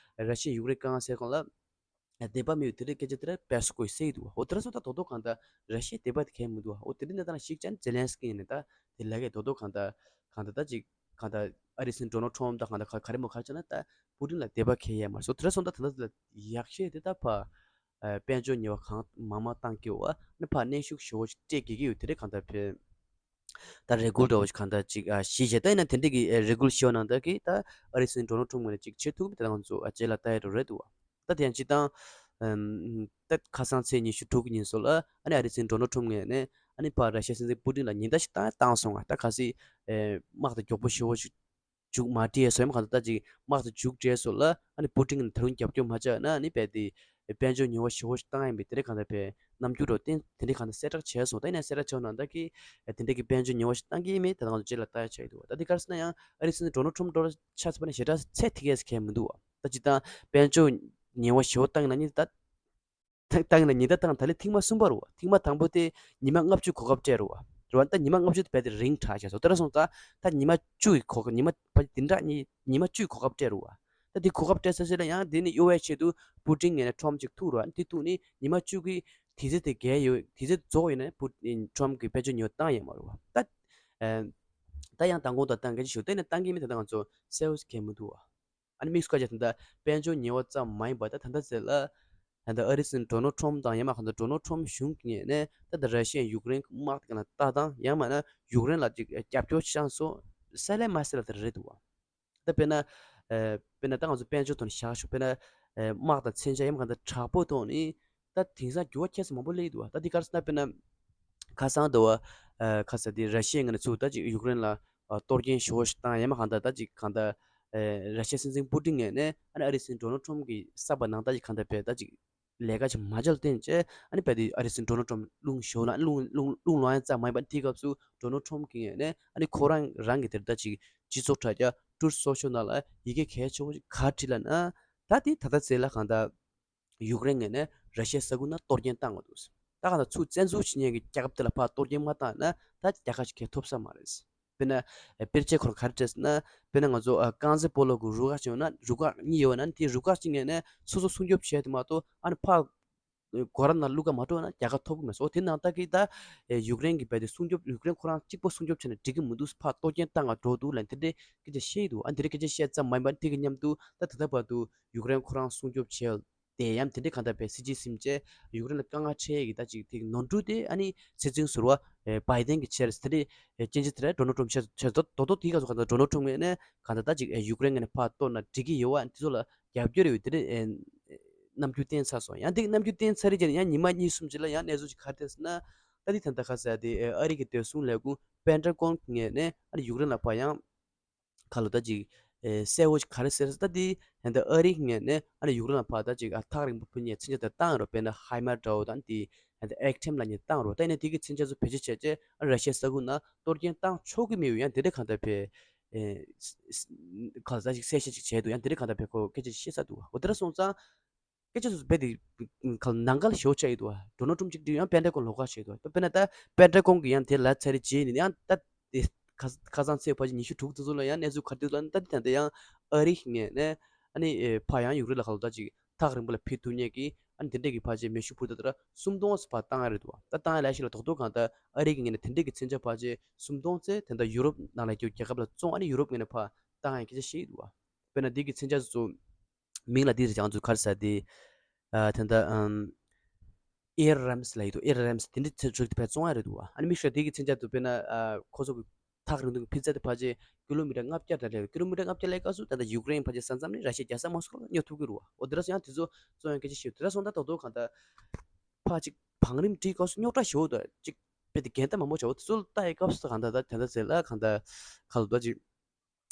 ར་ཤི་ཡས་ཡུཀ་རེན་དཀའ་ངལ་སེལ་གང་ལ་བདེན་པ་མེད་དེ་འདྲའི་སྐད་ཆ་དེ་འདྲ་པེ་སི་ཀོས་ཟེར་གྱི་འདུག་འོ་དེ་འདྲ་སོང་ཙང་རྡོག་རྡོག་གང་ལྟར་ར་ཤི་ཡས་བདེན་པ་དེ་གང་མི་འདུག་འོ་དེ་འདྲའི་གནས་སྟངས་ལ་གཞིགས་ཙང་ཛེ་ལན་སི་ཀི་ཡིན་ནས་ད་དེ་ལས་ཀའི་རྡོག་རྡོག་གང་ལྟར་གང་ལྟར་ད་ཅིག་གང་ལྟར་ཨ་རིའི་སྲིད་འཛིན་ཌོ་ནལ་ཊམ་དང་གང་ལྟར་ག་རེ་མོ་ག་རེ་བྱས་ན་ད་པུ་ཏིན་ལ་བདེན་པ་གང་ཡང་མ་རེད། སོ་དེ་འདྲ་སོང་ཙང་ད་ལྟ་དེ་ལ་ཡག་ཤོས་དེ་ད་ཕ། དཔལ་འབྱོར་ཉེས་པ་གང་མང་མང་བཏང་གི་ཡོད་པ་ནི་ཕར་གནོན་ཤུགས་ཞེ་པོ་ཞིག་སྤྲད་དགོས་ཀྱི་ཡོད་དེ་རེད། གང་ལྟར་བས་ད་རེ་སྐུལ་འདྲ་བོ་ཞིག་གང་ལྟར་ཅིག་ཨ་གཞི་བྱས་ད་ཡིན་ན་དེ་འདྲས་ཀྱི་ཨ་རེ་སྐུལ་ཞུ་བ་ནང་ལྟར་གྱི་ད་ཨ་རིའི་སྲིད་འཛིན་ཌོ་ནལ་ཊམ་ངོས་ནས་ཅིག་བྱེད་ཐུབ་མིན་དེ་ང་ཚོ་ཨ་རྗེས་ལ་ལྟ་ཡ་འགྲོ་རེད་འདུག་བ། ད་དེ་ཡང་སྤྱིར་བཏང་ཨམ་ད་ཁ་སང་ཚེས་ཉི་ཤུ་དྲུག་གི་ཉིན་སོགས་ལ་ཨ་ནི་ཨ་རིའི་སྲིད་འཛིན་ཌོ་ནལ་ཊམ་ངོས་ནས་ཨ་ནི་ཕར་ར་ཤི་ཡའི་སྲིད་འཛིན་པུ་ཏིན་ལ་ཉེན་བརྡ་ཞིག་བཏང་བཏང་སོང་ང་། ད་གལ་སྲིད་ཨེ་དམག་དང་མགྱོགས་པོ་ཞེ་པོ་ཞིག་མཇུག་མ་སྒྲིལ་སོ་ཡང་གང་ལྟར་ད་ཅིག་དམག་དེ་མཇུག་སྒྲིལ་སོང་ལ་ཨ་ནི་པུ་ཏིན་གྱིས་ད་རུང་རྒྱབ་སྐྱོར་མ་བྱས་ན་ཨ་ནི་རྦད་དེ་དཔལ་འབྱོར་ཉེས་པ་ཞེ་པོ་ཞིག་བཏང་ཡིན་པས་དེ་འདྲའི་གང་ལྟར་བས་རྣམ་འགྱུར་རོ་བསྟན་དེ་འདྲའི་གང་ལྟར་གསལ་བསྒྲགས་བྱས་སོང་། ད་ཡིན་ན་གསལ་བསྒྲགས་བྱས་ནང་ལྟར་གྱི་དེ་འདྲའི་གི་དཔལ་འབྱོར་ཉེས་པ་ཞིག་བཏང་གི་ཡིན་མིན་ད་ང་ཚོ་རྗེས་ལ་ལྟ་ཡ་ཆགས་ཀྱི་འདུག་ད་འདི་ག་རེ་ཟེར་ན་ཡང་ཨ་རིའི་སྲིད་འཛིན་ཌོ་ནལ་ཊམ་འགྲོ་ཆ་ཚང་པ་ནས་ཞེ་དྲག་ཚད་ཐིག་ཡས་གང་མི་འདུག་ད་སྤྱིར་བཏང་དཔལ་འབྱོར་ཉེས་པ་ཞེ་པོ་བཏང་ཡིན་ན་ནི་ད། ད་ད་ཡིན་ན་ཉེན་བརྡ་བཏང་ད་ལན་ཐེངས་མ་གསུམ་པ་རེད་བ། ཐེངས་མ་དང་པོ་དེ་ཉི་མ་ལྔ་བཅུ་གོ་སྐབས་སྤྲད་རེད་བ། རེད་བ། ད་ཉི་མ་ལྔ་བཅུ་དེ་རྦད་དེ་རིང་དྲགས་བཞག་སོང་། དེ་འདྲ་སོང་ཙང་ད་ཉི་མ་བཅུ་ཡི་གོ་སྐབས་ཉི་མ་ཕ་གི་དེ་འདྲ་ཉི་ཉི་མ་བཅུ་ཡི་གོ་སྐབས་སྤྲད་རེད་བ། ད་དེ་གོ་སྐབས་སྤྲད་ཚར་ཚར་ལ་ཡང་དེ་ནི་གཡོལ་བའི་ཆེད་དུ་པུ་ཏིན་ངོས་ནས་ཊམ་ཅིག་ཐུག་རེད་བ། དེ་ཐུག་ནས་ཉི་མ་བཅུ་གི་དུས་ཚོད་དེ་བརྒལ་ཡོད། དུས་ཚོད་རྫོགས་ཡོད་ན་པུ་ཊམ་གྱིས་དཔལ་འབྱོར་ཉོ་བཏང་ཡོད་མ་རེད་བ། ད་ཨ་ད་ཡང་མདང་དགོང་དང་བཏང་གི་ཞུ་དེ་ནས་བཏང་གི་མིན་ད་ལྟ་ང་ཚོ་གསལ་པོ་ཞིག་གང་མི་འདུག་བ། ཨ་ནི་དམིགས་སུ་བཀར་བྱས་ད་ལྟ་དཔལ་འབྱོར་ཉེས་པ་ཙམ་མ་ཡིན་པར་ད་ད་ལྟ་ཟེར་ལ། ད་ལྟ་ཨ་རིའི་སྲིད་འཛིན་ཌོ་ནལ་ཊམ་དང་ཡང་མ་གང་ལྟར་ཌོ་ནལ་ཊམ་གཞུང་གི་ངོས་ནས་ད་ལྟ་ར་ཤི་ཡས་ཡུཀ་རེན་གྱི་དམག་དེ་ག་ན་ལྟ་སྟངས་ཡང་མིན་ན་ཡུཀ་རེན་ལ་ཅིག་རྒྱབ་སྐྱོར་བྱས་སོང་གསལ་ལེ་མ་གསལ་ལ་དེ་རེད་འདུག་བ། ད་དཔེར་ན། ཨ་དཔེར་ན་ད་ང་ཚོ་དཔལ་འབྱོར་ཐོག་ནས་བཞག་ཞོག་དཔེར་ན། ཨ་དམག་དང་མཚོན་ཆ་ཡང་མ་གང་ལྟར་དྲག་པོའི་ཐོག་ནས་ད་དེང་སང་འགྱུར་བ་ཁྱད་མཚར་མང་པོ་སླེབས་འདུག་བ། ད་འདི་ག་རེ་ཟེར་ན་དཔེར་ན། ཁ་སང་དུ་བ། ཨ་ཁ་ས་དེ་ར་ཤི་ཡའི་ངོས་ནས་ཚུར་ད་ཅིག་ཡུཀ་རེན་ལ་ཨ་གཏོར་སྐྱོན་ཞེ་པོ་ཞིག་བཏང་ཡང་མ་གང་ལྟར་ད་ཅིག་གང་ལྟར་ཨེ་ར་ཤི་ཡའི་སྲིད་འཛིན་པུ་ཏིན་ངོས་ནས་ཨ་ནི་ཨ་རིའི་སྲིད་འཛིན་ཌོ་ནལ་ཊམ་གྱིས་གསར་པ་ནང་ལྟར་ཅིག་གང་ལྟར་བས་ད་ཅིག་ལས་ཀ་ཅིག་མ་བྱས་ལ་བརྟེན་བྱས་ཨ་ནི་རྦད་དེ་ཨ་རིའི་སྲིད་འཛིན་ཌོ་ནལ་ཊམ་རླུང་ཞེ་པོ་ལངས། རླུང་རླུང་རླུང་ལངས་ཡ་ཙམ་མ་ཡིན་པ་དེའི་སྐབས་སུ་ཌོ་ནལ་ཊམ་གྱི་ངོས་ནས་ཨ་ནི་ཁོ་རང་རང་གི་དེར་ད་ཅིག་སྤྱི་ཚོགས་དྲ་རྒྱ་ཊུ་རུ་སོ་ཤལ་ནང་ལ་ཡི་གེ་གལ་ཆེ་བོ་ཞིག་ག་བྲིས་ལབ་ན་ད་དེ་ད་ལྟ་ཚེ་ལ་གང་ལྟར། ཡུཀ་རེན་ངོས་ནས་ར་ཤི་ཡའི་ས་ཁུལ་ནང་གཏོར་སྐྱོན་བཏང་དགོས་འདུག་ད་གང་ལྟར་ཚུར་བཙན་འཛུལ་བྱེད་མཁན་གྱི་རྒྱལ་ཁབ་དེ་ལ་ཕར་གཏོར་སྐྱོན་མ་བཏང་ན་ད་རྒྱལ་ཁ་ཞིག་གང་ཐོབ་ས་མ་རེད། དཔེར་ན། དཔེར་བརྗོད་ཁོ་རང་ག་རེ་སྤྲད་ཟེར་ན། དཔེར་ན་ང་ཚོ་རྐང་རྩེད་སྤོ་ལོ་གི་རུ་ཁག་ཅིག་ཡོད་ན་རུ་ཁག་གཉིས་ཡོད་ན་དེ་རུ་ཁག་གཅིག་ངོས་ནས་སོ་སོ་སྲུང་སྐྱོབ་བྱས་དེ་མ་གཏོགས་ཨ་ནི་ཕར་སྒོ་ར་ནང་བླུག་ག་མ་འགྲོ་ན་རྒྱལ་ཁ་ཐོབ་ཀྱི་མེད་སོ། དེ་ནང་ལྟར་གྱི་ད་ཡུཀ་རེན་གྱི་རྦད་དེ་སྲུང་སྐྱོབ་ཡུཀ་རེན་ཁོ་རང་གཅིག་པོ་སྲུང་སྐྱོབ་བྱས་ན་འགྲིག་གི་མི་འདུག་ཕར་གཏོར་སྐྱོན་བཏང་ག་འགྲོ་འདུག་ལབ་དེ་འདྲའི་སྐད་ཆ་བཤད་ཀྱི་འདུག་ཨ་དེ་འདྲའི་སྐད་ཆ་བཤད་ཙམ་མ་ཡིན་པར་དེ་གི་མཉམ་དུ་ད་ད་ལྟ་བར་དུ་ཡུཀ་རེན་ཁོ་རང་སྲུང་སྐྱོབ་བྱས། དེ་ཡང་དེ་འདྲའི་གང་ལྟར་བས་སྲིད་ཇུས་ཟིན་བྱས་ཡུཀ་རེན་ལ་དཀའ་ངལ་འཕྲད་ཀྱི་ད་ཅིག་དེ་ནོར་འཁྲུལ་དེ་ཨ་ནི་སྲིད་འཛིན་ཟུར་པ་བྷའི་ཏན་གྱིས་བྱས་རེད་ཟེར་དེ་སྐྱོན་བརྗོད་དེ་འདྲ་ཌོ་ནལ་ཊམ་བྱས་བྱས་རྡོག་རྡོག་དེའི་སྐབས་སུ་གང་ལྟར་ཌོ་ནལ་ཊམ་ངོས་ནས་གང་ལྟར་ད་ཅིག་ཡུཀ་རེན་ངོས་ནས་ཕར་གཏོར་ན་འགྲིག་གི་ཡོད་པ་དེ་ཚོ་ལ་རྒྱབ་སྐྱོར་ཡོད་དེ་འདྲའི་རྣམ་འགྱུར་བསྟན་ཚར་སོང་། ཡང་དེ་རྣམ་འགྱུར་བསྟན་ཚར་རེད་ཀྱང་ཡང་ཉི་མ་གཉིས་གསུམ་རྗེས་ལ་ཡང་གནས་ཚུལ་ཅིག་ག་རེ་ཐོན་ཟེར་ན། ད་དེ་ད་ལྟ་ཁ་ས་དེ་ཨ་རི་གི་བདེ་སྲུང་ལས་ཁུངས་པེན་ཊ་གོན་ངོས་ནས་ཨ་ནི་ཡུཀ་རེན་ལ་ཕར་ཡང་ཁ་ལོ་ད་ཅིག་ ཨེ་གསལ་བོ་ཞིག་ག་རེ་ཟེར་ཟེར་ད་འདི་ད་ལྟ་ཨ་རིའི་ངོས་ནས་ཨ་ནི་ཡུཀ་རེན་ལ་ཕར་ད་ཅིག་ཨ་ཐག་རིང་པོ་ཕུད་མཁན་མཚོན་ཆ་དེ་བཏང་ཡོད་རེད། དཔེར་ན་ཧའི་མར་འདྲ་བོ་དང་དེ་ད་ལྟ་ཨེག་ཊེམ་ལབ་མཁན་བཏང་ཡོད་རེད། ད་ཡིན་ན་དེ་གི་མཚོན་ཆ་ཚོ་བེད་སྤྱོད་བྱས་བྱས་ཨ་ར་ཤི་ཡའི་ས་ཁུལ་ནང་གཏོར་སྐྱོན་བཏང་ཆོག་གི་མེད་པའི་ཡང་དེ་འདྲ་གང་ལྟར་བས་ཨེ་ས་ས་གང་ལྟར་ཅིག་གསལ་བཤད་ཅིག་བྱས་འདུག་ཡང་དེ་འདྲ་གང་ལྟར་བས་ཁོ་སྐད་ཆ་བཤད་ས་འདུག་འོ་དེ་འདྲ་སོང་ཙང་སྐད་ཆ་ཚོ་རྦད་དེ་ག་ནང་འགལ་ཞེ་པོ་ཆགས་ཡོད་འདུག་ཌོ་ནལ་ཊམ་ཅིག་འདི་ཡང་པེན་ཊ་གོན་ལོགས་ཀ་བྱས་འདུག་དཔེར་ན་ད་པེན་ཊ་གོན་གྱི་ཡང་དེ་ལ་ཚར་རེ་རྗེས་ནས་ཡང་ད་དེ་ཁ་ཁ་སང་ཚེས་པ་ཅིག་ཉི་ཤུ་དྲུག་དེ་ཚོ་ལ་ཡང་གནས་ཚུལ་ག་རེ་འདུག་ལབ་ན། ད་དེ་ད་ལྟ་ཡང་ཨ་རིའི་ངོས་ནས་ཨ་ནི་ཨེ་ཕར་ཡང་ཡུཀ་རེན་ལ་ཁ་ལོ་ད་ཅིག་ཐག་རིང་པོ་ལ་ཕེབས་ཐུབ་མཁན་གྱི་ཨ་ནི་དེ་འདྲས་ཀྱི་ཕར་ཆེར་མེ་ཤུགས་འཕུར་མདའ་དེ་འདྲ་སུམ་སྟོང་ཙམ་ཕར་བཏང་ཡ་རེད་འདུག་ད་བཏང་ཡ་ལ་ཞིག་ལ་རྡོག་རྡོག་གང་ལྟར་ཨ་རི་གི་ངོས་ནས་དེ་འདྲས་ཀྱི་མཚོན་ཆ་ཕར་ཆེར་སུམ་སྟོང་ཙམ་དེ་འདྲ་ཡུ་རོབ་ནང་ལ་ཡོད་རྒྱལ་ཁབ་ལ་བཙོང་། ཨ་ནི་ཡུ་རོབ་ངོས་ནས་ཕར་བཏང་ཡ་སྐད་ཆ་བཤད་ཀྱི་འདུག་དཔེར་ན་འདི་གི་མཚོན་ཆ་ཚོ་མིང་ལ་འདི་རེད་ཀྱང་ཚོ་ག་རེ་ཟེར་དེ། ཨ་ད་ལྟ་ཨམ། ཨེ་རམ་སི་ལབ་ཡོད་འདུག་ཨེ་རམ་སི་དེ་འདྲའི་ཚོད་ཚོད་དེ་ཕར་བཙོང་ཡ་རེད་འདུག་ཨ་ནི་མི་ཤོག་དེ་གི་མཚོན་ཆ་དེ་དཔེར་ན་ཨ་ཁོ་ཚོ་གི་ཐག་རིང་ཐུང་གི་འཕུར་རྩལ་དེ་ཕལ་ཆེར་ཀི་ལོ་མི་ཊར་ལྔ་བརྒྱ་འདྲ་རེད། ཀི་ལོ་མི་ཊར་ལྔ་བརྒྱ་ལབ་སྐབས་སུ་ད་ལྟ་ཡུཀ་རེན་ཕལ་ཆེར་ས་མཚམས་ནས་ར་ཤི་ཡ་རྒྱལ་ས་མོ་སི་ཀོ་ལ་སྙོབ་ཐུབ་ཀྱི་རེད་བ། འོ་དེ་འདྲ་སོང་ཡང་དེ་ཚོ་བཙོང་ཡ་སྐད་ཆ་བཤད་ཡོད། དེ་འདྲ་སོང་ད་རྡོག་རྡོག་གང་ལྟར་ཕར་ཅིག་བང་རིམ་བསྒྲིགས་སྐབས་སུ་རྙོག་དྲ་ཞེ་པོ་འདུག་ཅིག་དཔེ་དེ་འགལ་ཟླ་མང་པོ་བྱུང་། དེ་ཚོ་ལ་ལྟ་ཡི་སྐབས་སུ་གང་ལྟར་ད་དེ་འདྲ་ཟེར་ལ་གང་ལྟར་ག་ལ་འདུག་ཅིག་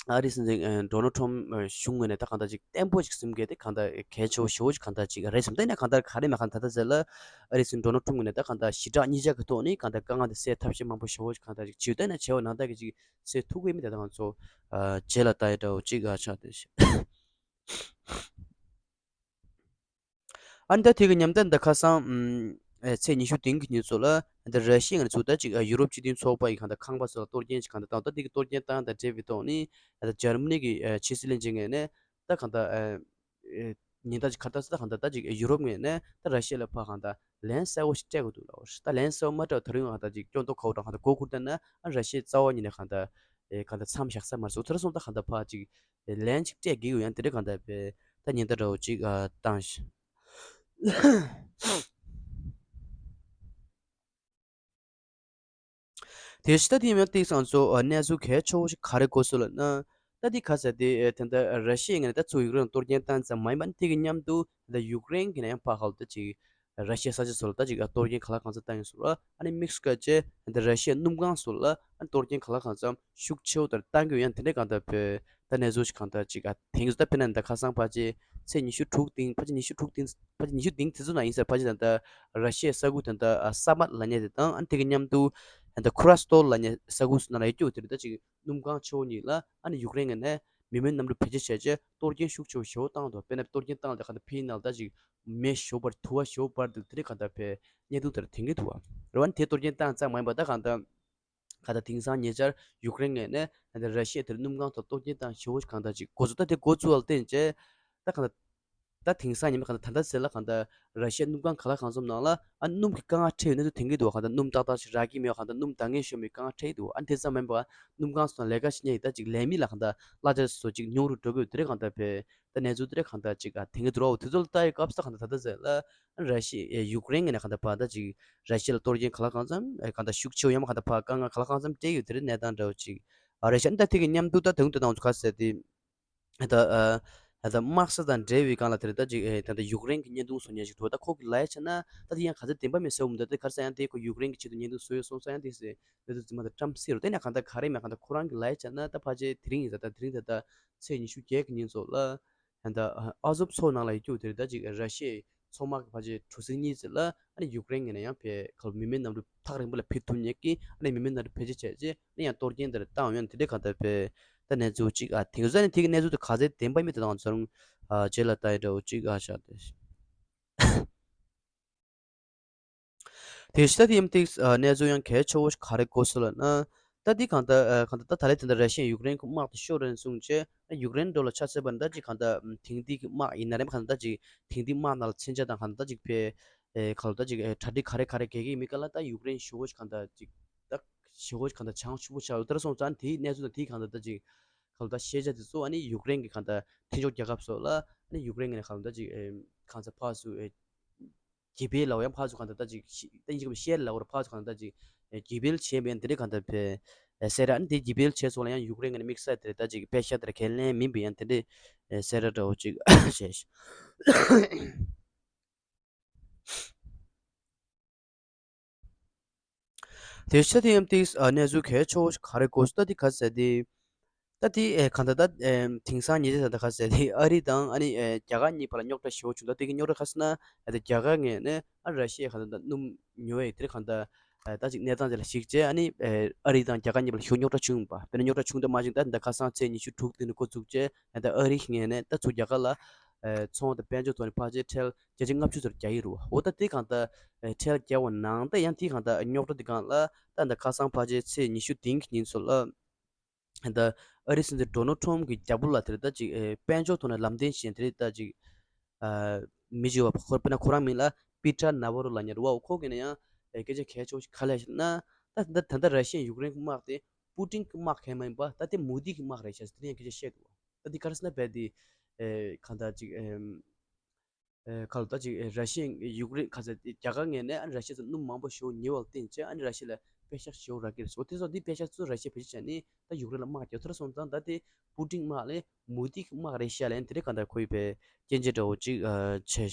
ཨ་རིའི་སྲིད་འཛིན་ཨ་ཌོ་ནལ་ཊམ་ཨ་གཞུང་ངོས་ནས་ད་གང་ལྟར་ཅིག་བརྟན་པོ་ཅིག་སེམས་འགུལ་དེ་གང་ལྟར་གལ་ཆེ་བོ་ཞེ་པོ་ཅིག་གང་ལྟར་ཅིག་རེད་བསམ། ད་ཡིན་ན་གང་ལྟར་ག་རེ་མེད་གང་ལྟར་ད་ལྟ་ཟེར་ལ་ཨ་རིའི་སྲིད་འཛིན་ཌོ་ནལ་ཊམ་ངོས་ནས་ད་གང་ལྟར་ཞི་དྲག་གཉིས་ཆར་གྱི་ཐོག་ནས་གང་ལྟར་དཀའ་ངལ་དེ་སེལ་ཐབས་ཤེས་མང་པོ་ཞེ་པོ་ཅིག་གང་ལྟར་ཅིག་བྱེད་ཡོད། ད་ཡིན་ན་བྱས་པ་ནང་ལྟར་གྱི་ཅིག་སེལ་ཐུབ་ཀྱི་མེད། ད་ལྟ་ང་ཚོ་ཨ་རྗེས་ལ་ལྟ་ཡི་འདྲ་བོ་ཅིག་ཨ་ཆགས་བསྡད་ཤག་ཨ་ནི་ད་དེ་གི་མཉམ་དུ་ད་ཁ་སང་ཨམ་ཨེ་ཚེས་ཉི་ཤུ་བདུན་གྱི་ཉིན་ཚོ་ལ་ད་ར་ཤི་ཡ་ངོས་ནས་ཚུར་ད་ཅིག་ཨ་ཡུ་རོབ་སྤྱི་མཐུན་ཚོགས་པ་ཡི་གང་ལྟར་ཁང་པ་ཚོ་ལ་གཏོར་སྐྱོན་ཅིག་གང་ལྟར་བཏང་། ད་དེ་གི་གཏོར་སྐྱོན་བཏང་དང་འབྲེལ་བའི་ཐོག་ནས་ད་འཇར་མ་ནི་གི་ཨ་ཕྱི་སྲིད་བློན་ཆེན་ངོས་ནས་ད་གང་ལྟར་ཨ་ཨེ་ཉིན་ལྟར་ཅིག་ག་ལྟར་ཟེར་ད་གང་ལྟར་ད་ཅིག་ཡུ་རོབ་ངོས་ནས་ད་ར་ཤི་ཡ་ལ་ཕར་གང་ལྟར་ལན་གསལ་བོ་ཞིག་སྤྲད་དགོས་འདུག་ལབ། ད་ལན་གསལ་བོ་མ་སྤྲད་པ་ད་རུང་གང་ལྟར་ཅིག་སྐྱོན་འདོགས་ག་བོ་དང་གང་ལྟར་མགོ་སྒུར་བསྡད་ན་ཨ་ར་ཤི་ཡ་རྩ་བ་ཉིད་ནས་གང་ལྟར་ཨེ་གང་ལྟར་མཚམས་བཞག་ས་མ་རེད་ཟེར། དེ་འདྲ་སོང་ཙང་གང་ལྟར་ཕར་ཅིག་ཨེ་ལན་ཅིག་སྤྲད་དགོས་ཀྱི་ཡོད། ཡང་དེ་འདྲ་གང་ལྟར་བས་ད་ཉེན་བརྡ་འདྲ་བོ་ཅིག་ཨ་བཏང་ཤག་དེ་ཕྱི་ད་དེ་ཡང་ཏིག་སང་ཚོ་ཨ་གནས་ཚུལ་གལ་ཆེ་བོ་ཞིག་ག་རེ་གོ་སོང་ལབ་ན། ད་དེ་ག་ཟེར་དེ་ཨེ་དེ་འདྲ་ར་ཤི་ཡའི་ངོས་ནས་ད་ཚུར་ཡུཀ་རེན་ལ་གཏོར་སྐྱོན་བཏང་ཙམ་མ་ཡིན་པ་ནི་དེ་གི་མཉམ་དུ་ད་ཡུཀ་རེན་གྱི་ནས་ཡང་ཕར་ཧ་ལ་ད་ཅིག་ར་ཤི་ཡའི་ས་ཆ་ཚོ་ལ་ད་ཅིག་གཏོར་སྐྱོན་ག་ལ་གང་འཚམ་བཏང་ཡོད་ཟེར་བ། ཨ་ནི་དམིགས་སུ་བཀར་བྱས་འདི་ར་ཤི་ཡའི་སྣུམ་ཁང་ཚོ་ལ་ཨ་ནི་གཏོར་སྐྱོན་ག་ལ་གང་འཚམ་ཤུགས་ཆེ་བོ་ལྟར་བཏང་གི་ཡོད། ཡང་དེ་འདྲའི་གང་ལྟར་བོད་ད་གནས་ཚུལ་ཞིག་གང་ལྟར་ཅིག་ཨ་དེང་ད་དཔེར་ན་ད་ཁ་སང་ཕལ་ཆེར་ཚེས་ཉི་ཤུ་དྲུག་སྟེང་ཕལ་ཆེར་ཉི་ཤུ་དྲུག་སྟེང་ཕལ་ཆེར་ཉི་ཤུ་སྟེང་དེ་ཚོ་ནང་ཡིན་ས་ཕལ་ཆེར་ད་ལྟ་ར་ཤི་ཡའི་ས་ཁུལ་ད་ལྟ་ཨ་ས་མ་ལབ་མཁན་དེ་དང་ཨ་ནི་དེ་གི་མཉམ་དུ་ད་ཁུ་ར་སི་ཏོལ་ལབ་མཁན་ས་ཁུལ་ནང་ལ་ཡོད་རྒྱུ་དེ་རེད། ད་ཅིག་སྣུམ་ཁང་ཆེ་བོ་གཉིས་ལ་ཨ་ནི་ཡུཀ་རེན་ངོས་ནས་མི་མེད་གནམ་གྲུ་བེད་སྤྱོད་བྱས་རྗེས་གཏོར་སྐྱོན་ཤུགས་ཆེ་བོ་ཞེ་པོ་བཏང་འདུག་དཔེར་ན་གཏོར་སྐྱོན་བཏང་ལ་གང་ལྟར་ཕིའི་ནང་ལ་ད་ཅིག་མེ་ཞེ་པོ་འབར་དུ་བ་ཞེ་པོ་འབར་འདུག་དེ་རིགས་གང་ལྟར་བས་བརྙན་ཐུང་དེར་ཐོན་གྱི་འདུག་བ། རེད་བ། དེ་གཏོར་སྐྱོན་བཏང་ཙམ་མ་ཡིན་པ་ད་གང་ལྟར་གང་ལྟར་དེང་སང་ཉེ་ཆར་ཡུཀ་རེན་ངོས་ནས་ད་ར་ཤི་ཡ་དེར་སྣུམ་ཁང་ཐོག་གཏོར་སྐྱོན་བཏང་ཞེ་པོ་གང་ལྟར་ཅིག་འགོ་ཚུགས། ད་དེ་འགོ་ཚུགས་པ་ལ་བརྟེན་བྱས་ད་གང་ལྟར་ད་དེང་སང་ཉི་མ་གང་ལྟར་ད་ལྟ་ཟེར་ལ་གང་ལྟར་ར་ཤི་ཡའི་སྣུམ་ཁང་ག་ལ་གང་འཚམ་ནང་ལ་ཨ་སྣུམ་གྱི་དཀའ་ངལ་འཕྲད་ཡོད་གནས་ཚུལ་ཐོན་གྱི་འདུག་གང་ལྟར་སྣུམ་ཏག་ཏག་ཞིག་རག་གི་མེད་པ། གང་ལྟར་སྣུམ་འདང་ངེས་ཤོར་བའི་དཀའ་ངལ་འཕྲད་ཀྱི་འདུག་ཨ་དེ་ཙམ་མིན་པར་སྣུམ་ཁང་སོགས་ལས་ཀ་བྱེད་མཁན་ཡི་ད་ཅིག་ལས་མི་ལ་གང་ལྟར་གླ་ཆ་སོགས་ཅིག་ཉུང་རུ་འགྲོ་གི་ཡོད། དེ་རིགས་གང་ལྟར་བས་ད་གནས་ཚུལ་དེ་རིགས་གང་ལྟར་ཅིག་ཨ་ཐོན་གྱི་འདུག་ར། འོ་དེ་ཚོ་ལ་ལྟ་ཡི་སྐབས་སུ་གང་ལྟར་ད་ལྟ་ཟེར་ལ་ཨ་ར་ཤི་ཡ་ཡུཀ་རེན་ངོས་ནས་གང་ལྟར་ཕར་ད་ཅིག་ར་ཤི་ཡ་ལ་གཏོར་སྐྱོན་ག་ལ་གང་འཚམ་ཨ་གང་ལྟར་ཤུགས་ཆེ་བོ་ཡང་མ་གང་ལྟར་ཕར་དཀའ་ངལ་ག་ལ་གང་འཚམ་སྤྲད་ཡོད། དེ་རིགས་གནས་སྟངས་འདྲ་བོ་ཅིག་ཨ་རེད་ཤག་ཨ་ནི་ད་དེ་གི་མཉམ་དུ་ད་དུང་དེ་དང་ཚོ་ག་ཟེར་དེ། ད་ཨ་ད་དམག་ས་དང་འབྲེལ་བའི་སྒང་ལ་དེ་རེད། ད་ཅིག་ཨེ་ད་ལྟ་ཡུཀ་རེན་གྱི་བརྙན་ཐུང་བཟོ་མཁན་ཞིག་འདུག་ད་ཁོ་གི་ལབ་ཡ་བྱས་ན་ད་དེ་ཡང་ག་ཚོད་བདེན་པ་མེད་ཟེར་བ་མི་འདུག་ད་དེ་ག་རེ་ཟེར་ཡང་དེ་ཁོ་ཡུཀ་རེན་གྱི་ཆེད་དུ་བརྙན་ཐུང་བཟོས་ཡོད་སོང་ཙང་ཡང་དེ་ཟེར་བོད་དུ་རྫུན་མ་དང་བཀྲམ་སྲིད་རོ། དེ་ནས་གང་ལྟར་ག་རེ་མེད་གང་ལྟར་ཁོ་རང་གི་ལབ་ཡ་བྱས་ན་ད་ཕལ་ཆེར་དེ་རིང་ཡིན་ས། ད་དེ་རིང་ད་ལྟ་ཚེས་ཉི་ཤུ་བརྒྱད་ཀྱི་ཉིན་ཚོ་ལ་ད་ལྟ་ཨ་ཟོབ་མཚོ་ནང་ལ་ཡོད་རྒྱུ་དེ་རེད། ད་ཅིག་ར་ཤི་ཡའི་མཚོ་དམག་གི་ཕལ་ཆེར་གྲུ་གཟིངས་གཉིས་ཙམ་ལ་ཨ་ནི་ཡུཀ་རེན་ངོས་ནས་ཡང་ཕར་ག་ལ་མི་མེད་གནམ་གྲུ་ཐག་རིང་པོ་ལ་ཕེབས་ཐུབ་མཁན་གྱི་ཨ་ནི་མི་མེད་གནམ་གྲུ་བེད་སྤྱོད་བྱས་རྗེས་ཨ་ནི་ཡང་གཏོར་སྐྱོན་དེ་འདྲ་བཏང་ཡོད། དེ་འདྲའི་གང་ལྟར་བས་ད་གནས་ཚུལ་ཅིག་ཨ་དེང་སང་ནི་དེ་གི་གནས་ཚུལ་དེ་ག་ཚོད་བདེན་པ་མེད་དེ་དང་ཚོ་རང་ཨ་རྗེས་ལ་ལྟ་ཡི་འདྲ་བོ་ཅིག་ཨ་ཤག་དེ། དེ་ཕྱི་ད་དེ་ཡང་ཏིག་ཨ་གནས་ཚུལ་ཡང་གལ་ཆེ་བོ་ཞིག་ག་རེ་གོ་སོང་ལབ་ན། ད་འདི་གང་ལྟར་ཨ་གང་ལྟར་ད་ད་ལན་དེ་འདྲ་ར་ཤི་ཡ་ཡུཀ་རེན་གྱི་དམག་དེ་ཤོར་རན་སོང་བྱས་ཡུཀ་རེན་འགྲོ་ལ་ཆ་མཚོན་པ་ན་ད་ཅིག་གང་ལྟར་ཨམ་དེང་དུས་ཀྱི་དམག་ཡིན་ན་རེད། གང་ལྟར་ད་ཅིག་དེང་དུས་དམག་ནང་ལ་མཚོན་ཆ་དང་གང་ལྟར་ད་ཅིག་ཕར་ཨེ་གང་ལྟར་ད་ཅིག་ཨེ་གྲ་སྒྲིག་ག་རེ་ག་རེ་རྒྱག་གི་ཡིན་མིན་སྐོར་ལ་ད་ཡུཀ་རེན་ཞེ་པོ་ཞིག་གང་ལྟར་ཅིག་ད་ཞེ་པོ་ཞིག་གང་ལྟར་བྱང་ཆུབ་པོ་ཆགས་ཡོད། དེ་འདྲ་སོང་ཙང་དེའི་གནས་ཚུལ་དང་དེའི་གང་ལྟར་ད་ཅིག་གང་ལྟར་ཤེས་བྱ་དེ་ཚོ་ཨ་ནི་ཡུཀ་རེན་གྱི་གང་ལྟར་མཐུན་ཕྱོགས་རྒྱལ་ཁབ་སོགས་ལ་ཨ་ནི་ཡུཀ་རེན་གྱི་ནས་གང་ལྟར་ཅིག་ཨེ་གང་ལྟར་ཕར་ཚུར་ཨེ་གྱེས་འཕེལ་ལ་ཡང་ཕར་ཚུར་གང་ལྟར་ད་ཅིག་ཤི་ད་ཡིན་གྱི་ཤེར་ལ་ཡང་ཕར་ཚུར་གང་ལྟར་ད་ཅིག་གྱེས་འཕེལ་བྱས་པའི་དེ་འདྲའི་གང་ལྟར་བས་གསལ་བསྒྲགས། ཨ་ནི་དེ་གྱེས་འཕེལ་བྱས་སོང་ལ་ཡང་ཡུཀ་རེན་གྱི་དམིགས་བསལ་དེ་ད་ཅིག་པེ་ཤ་དེར་ཁས་ལེན་མིན་པའི་ཡང་དེ་འདྲའི་གསལ་བསྒྲགས་འདྲ་བོ་ཅིག་བྱས། དེ་ཤ་དེ་ཡང་ཏིག་གནས་ཚུལ་གལ་ཆེ་བོ་ཞིག་ག་རེ་གོ་སོང་ད་དེ་ག་ཟེར་དེ། ད་དེ་ཨེ་གང་ལྟར་ད་ཨེ་དེང་སང་ཉེ་ཆར་ད་ག་ཟེར་དེ་ཨ་རི་དང་ཨ་ནི་ཨེ་རྒྱ་གར་གཉིས་བར་ལ་རྙོག་དྲ་ཞེ་པོ་བྱུང་། ད་དེ་གི་རྙོག་དྲ་ག་ཟེར་ན་ཨེ་ད་རྒྱ་གར་ངོས་ནས་ཨ་ར་ཤི་ཡ་གང་ལྟར་ད་སྣུམ་ཉོ་ཡས་དེ་གང་ལྟར་ཨེ་ད་ཅིག་གནས་སྟངས་དེ་ལ་གཞིགས་བྱས། ཨ་ནི་ཨེ་ཨ་རི་དང་རྒྱ་གར་གཉིས་བར་ལ་ཞེ་པོ་རྙོག་དྲ་བྱུང་བ། དཔེར་ན་རྙོག་དྲ་བྱུང་དུས་མ་བྱུང་ད་ད་ཁ་སང་ཚེས་ཉི་ཤུ་དྲུག་དེ་ནས་འགོ་བཙུགས་བྱས་ཨེ་ད་ཨ་རི་ངོས་ནས་ད་ཚུར་རྒྱ་གར་ལ་ཨེ་ཚོང་དང་དཔལ་འབྱོར་ཐོག་ནས་ཕལ་ཆེར་ཁྲལ་བརྒྱ་ཆ་ལྔ་བཅུ་ཙམ་རྒྱག་གི་རེད་བ། འོ་ད་དེ་གང་ལྟར་ཨེ་ཁྲལ་རྒྱག་པ་ནང་ད་ཡང་དེ་གང་ལྟར་རྙོག་དྲ་དེ་སྒང་ལ་ད་ད་ཁ་སང་ཕལ་ཆེར་ཚེས་ཉི་ཤུ་བདུན་གྱི་ཉིན་ཚོ་ལ། ད་ཨ་རིའི་སྲིད་འཛིན་ཌོ་ནལ་ཊམ་གྱི་རྒྱབ་ལོགས་ལ་དེར་ད་ཅིག་ཨེ་དཔལ་འབྱོར་ཐོག་ནས་ལམ་སྟོན་བྱེད་མཁན་དེ་རེད། ད་ཅིག་ཨ་མི་ཅིག་ཡོད་པ། ཁོ་དཔེར་ན་ཁོ་རང་མིང་ལ་པི་ཏྲ་ནཱ་ཝ་རོ་ལབ་མཁན་རེད་བ། ཁོ་གིས་ནི་ཡང་ཨེ་སྐད་ཆ་གལ་ཆེ་བོ་ཞིག་ག་རེ་ལབ་ན། ད་ད་ད་ད་ར་ཤི་ཡ་ཡུཀ་རེན་གྱི་དམག་དེ་པུ་ཏིན་གྱི་དམག་གང་ཡང་མ་ཡིན་པ། ད་དེ་མོ་དི་གི་དམག་རེད་ཤག་ཟེར་དེ་ཡང་སྐད་ཆ་བཤད་འདུག་བ། ད་དེ་ག་རེ་ཟེར་ན་རྦད་དེ་ཨེ་གང་ལྟར་ཅིག་ཨེ། ཨེ་ཁ་ལོ་ད་ཅིག་ཨེ་ར་ཤི་ཡ་ཡུཀ་རེན་ག་ས་རྒྱ་གར་ངོས་ནས་ཨ་ནི་ར་ཤི་ཡ་ཚོ་སྣུམ་མང་པོ་ཞེ་པོ་ཉོས་པ་ལ་བརྟེན་བྱས་ཨ་ནི་ར་ཤི་ཡ་ལ་པད་ཤག་ཞེ་པོ་རག་གི་རེད་ཟེར། དེ་ཚོ་འདི་པད་ཤག་ཚོ་ར་ཤི་ཡ་བེད་སྤྱོད་བྱས་ནས་ད་ཡུཀ་རེན་ལ་དམག་རྒྱག་ཐུབ་སོང་ཙང་ད་དེ་པུ་ཏིན་དམག་ལས་མོ་དི་གི་དམག་རེད་ཤག་ལབ་ཡ་དེ་རེད། གང་ལྟར་ཁོ་ཡི་བས་སྐྱོན་བརྗོད་འདྲ་བོ་ཅིག་ཨ་བྱས།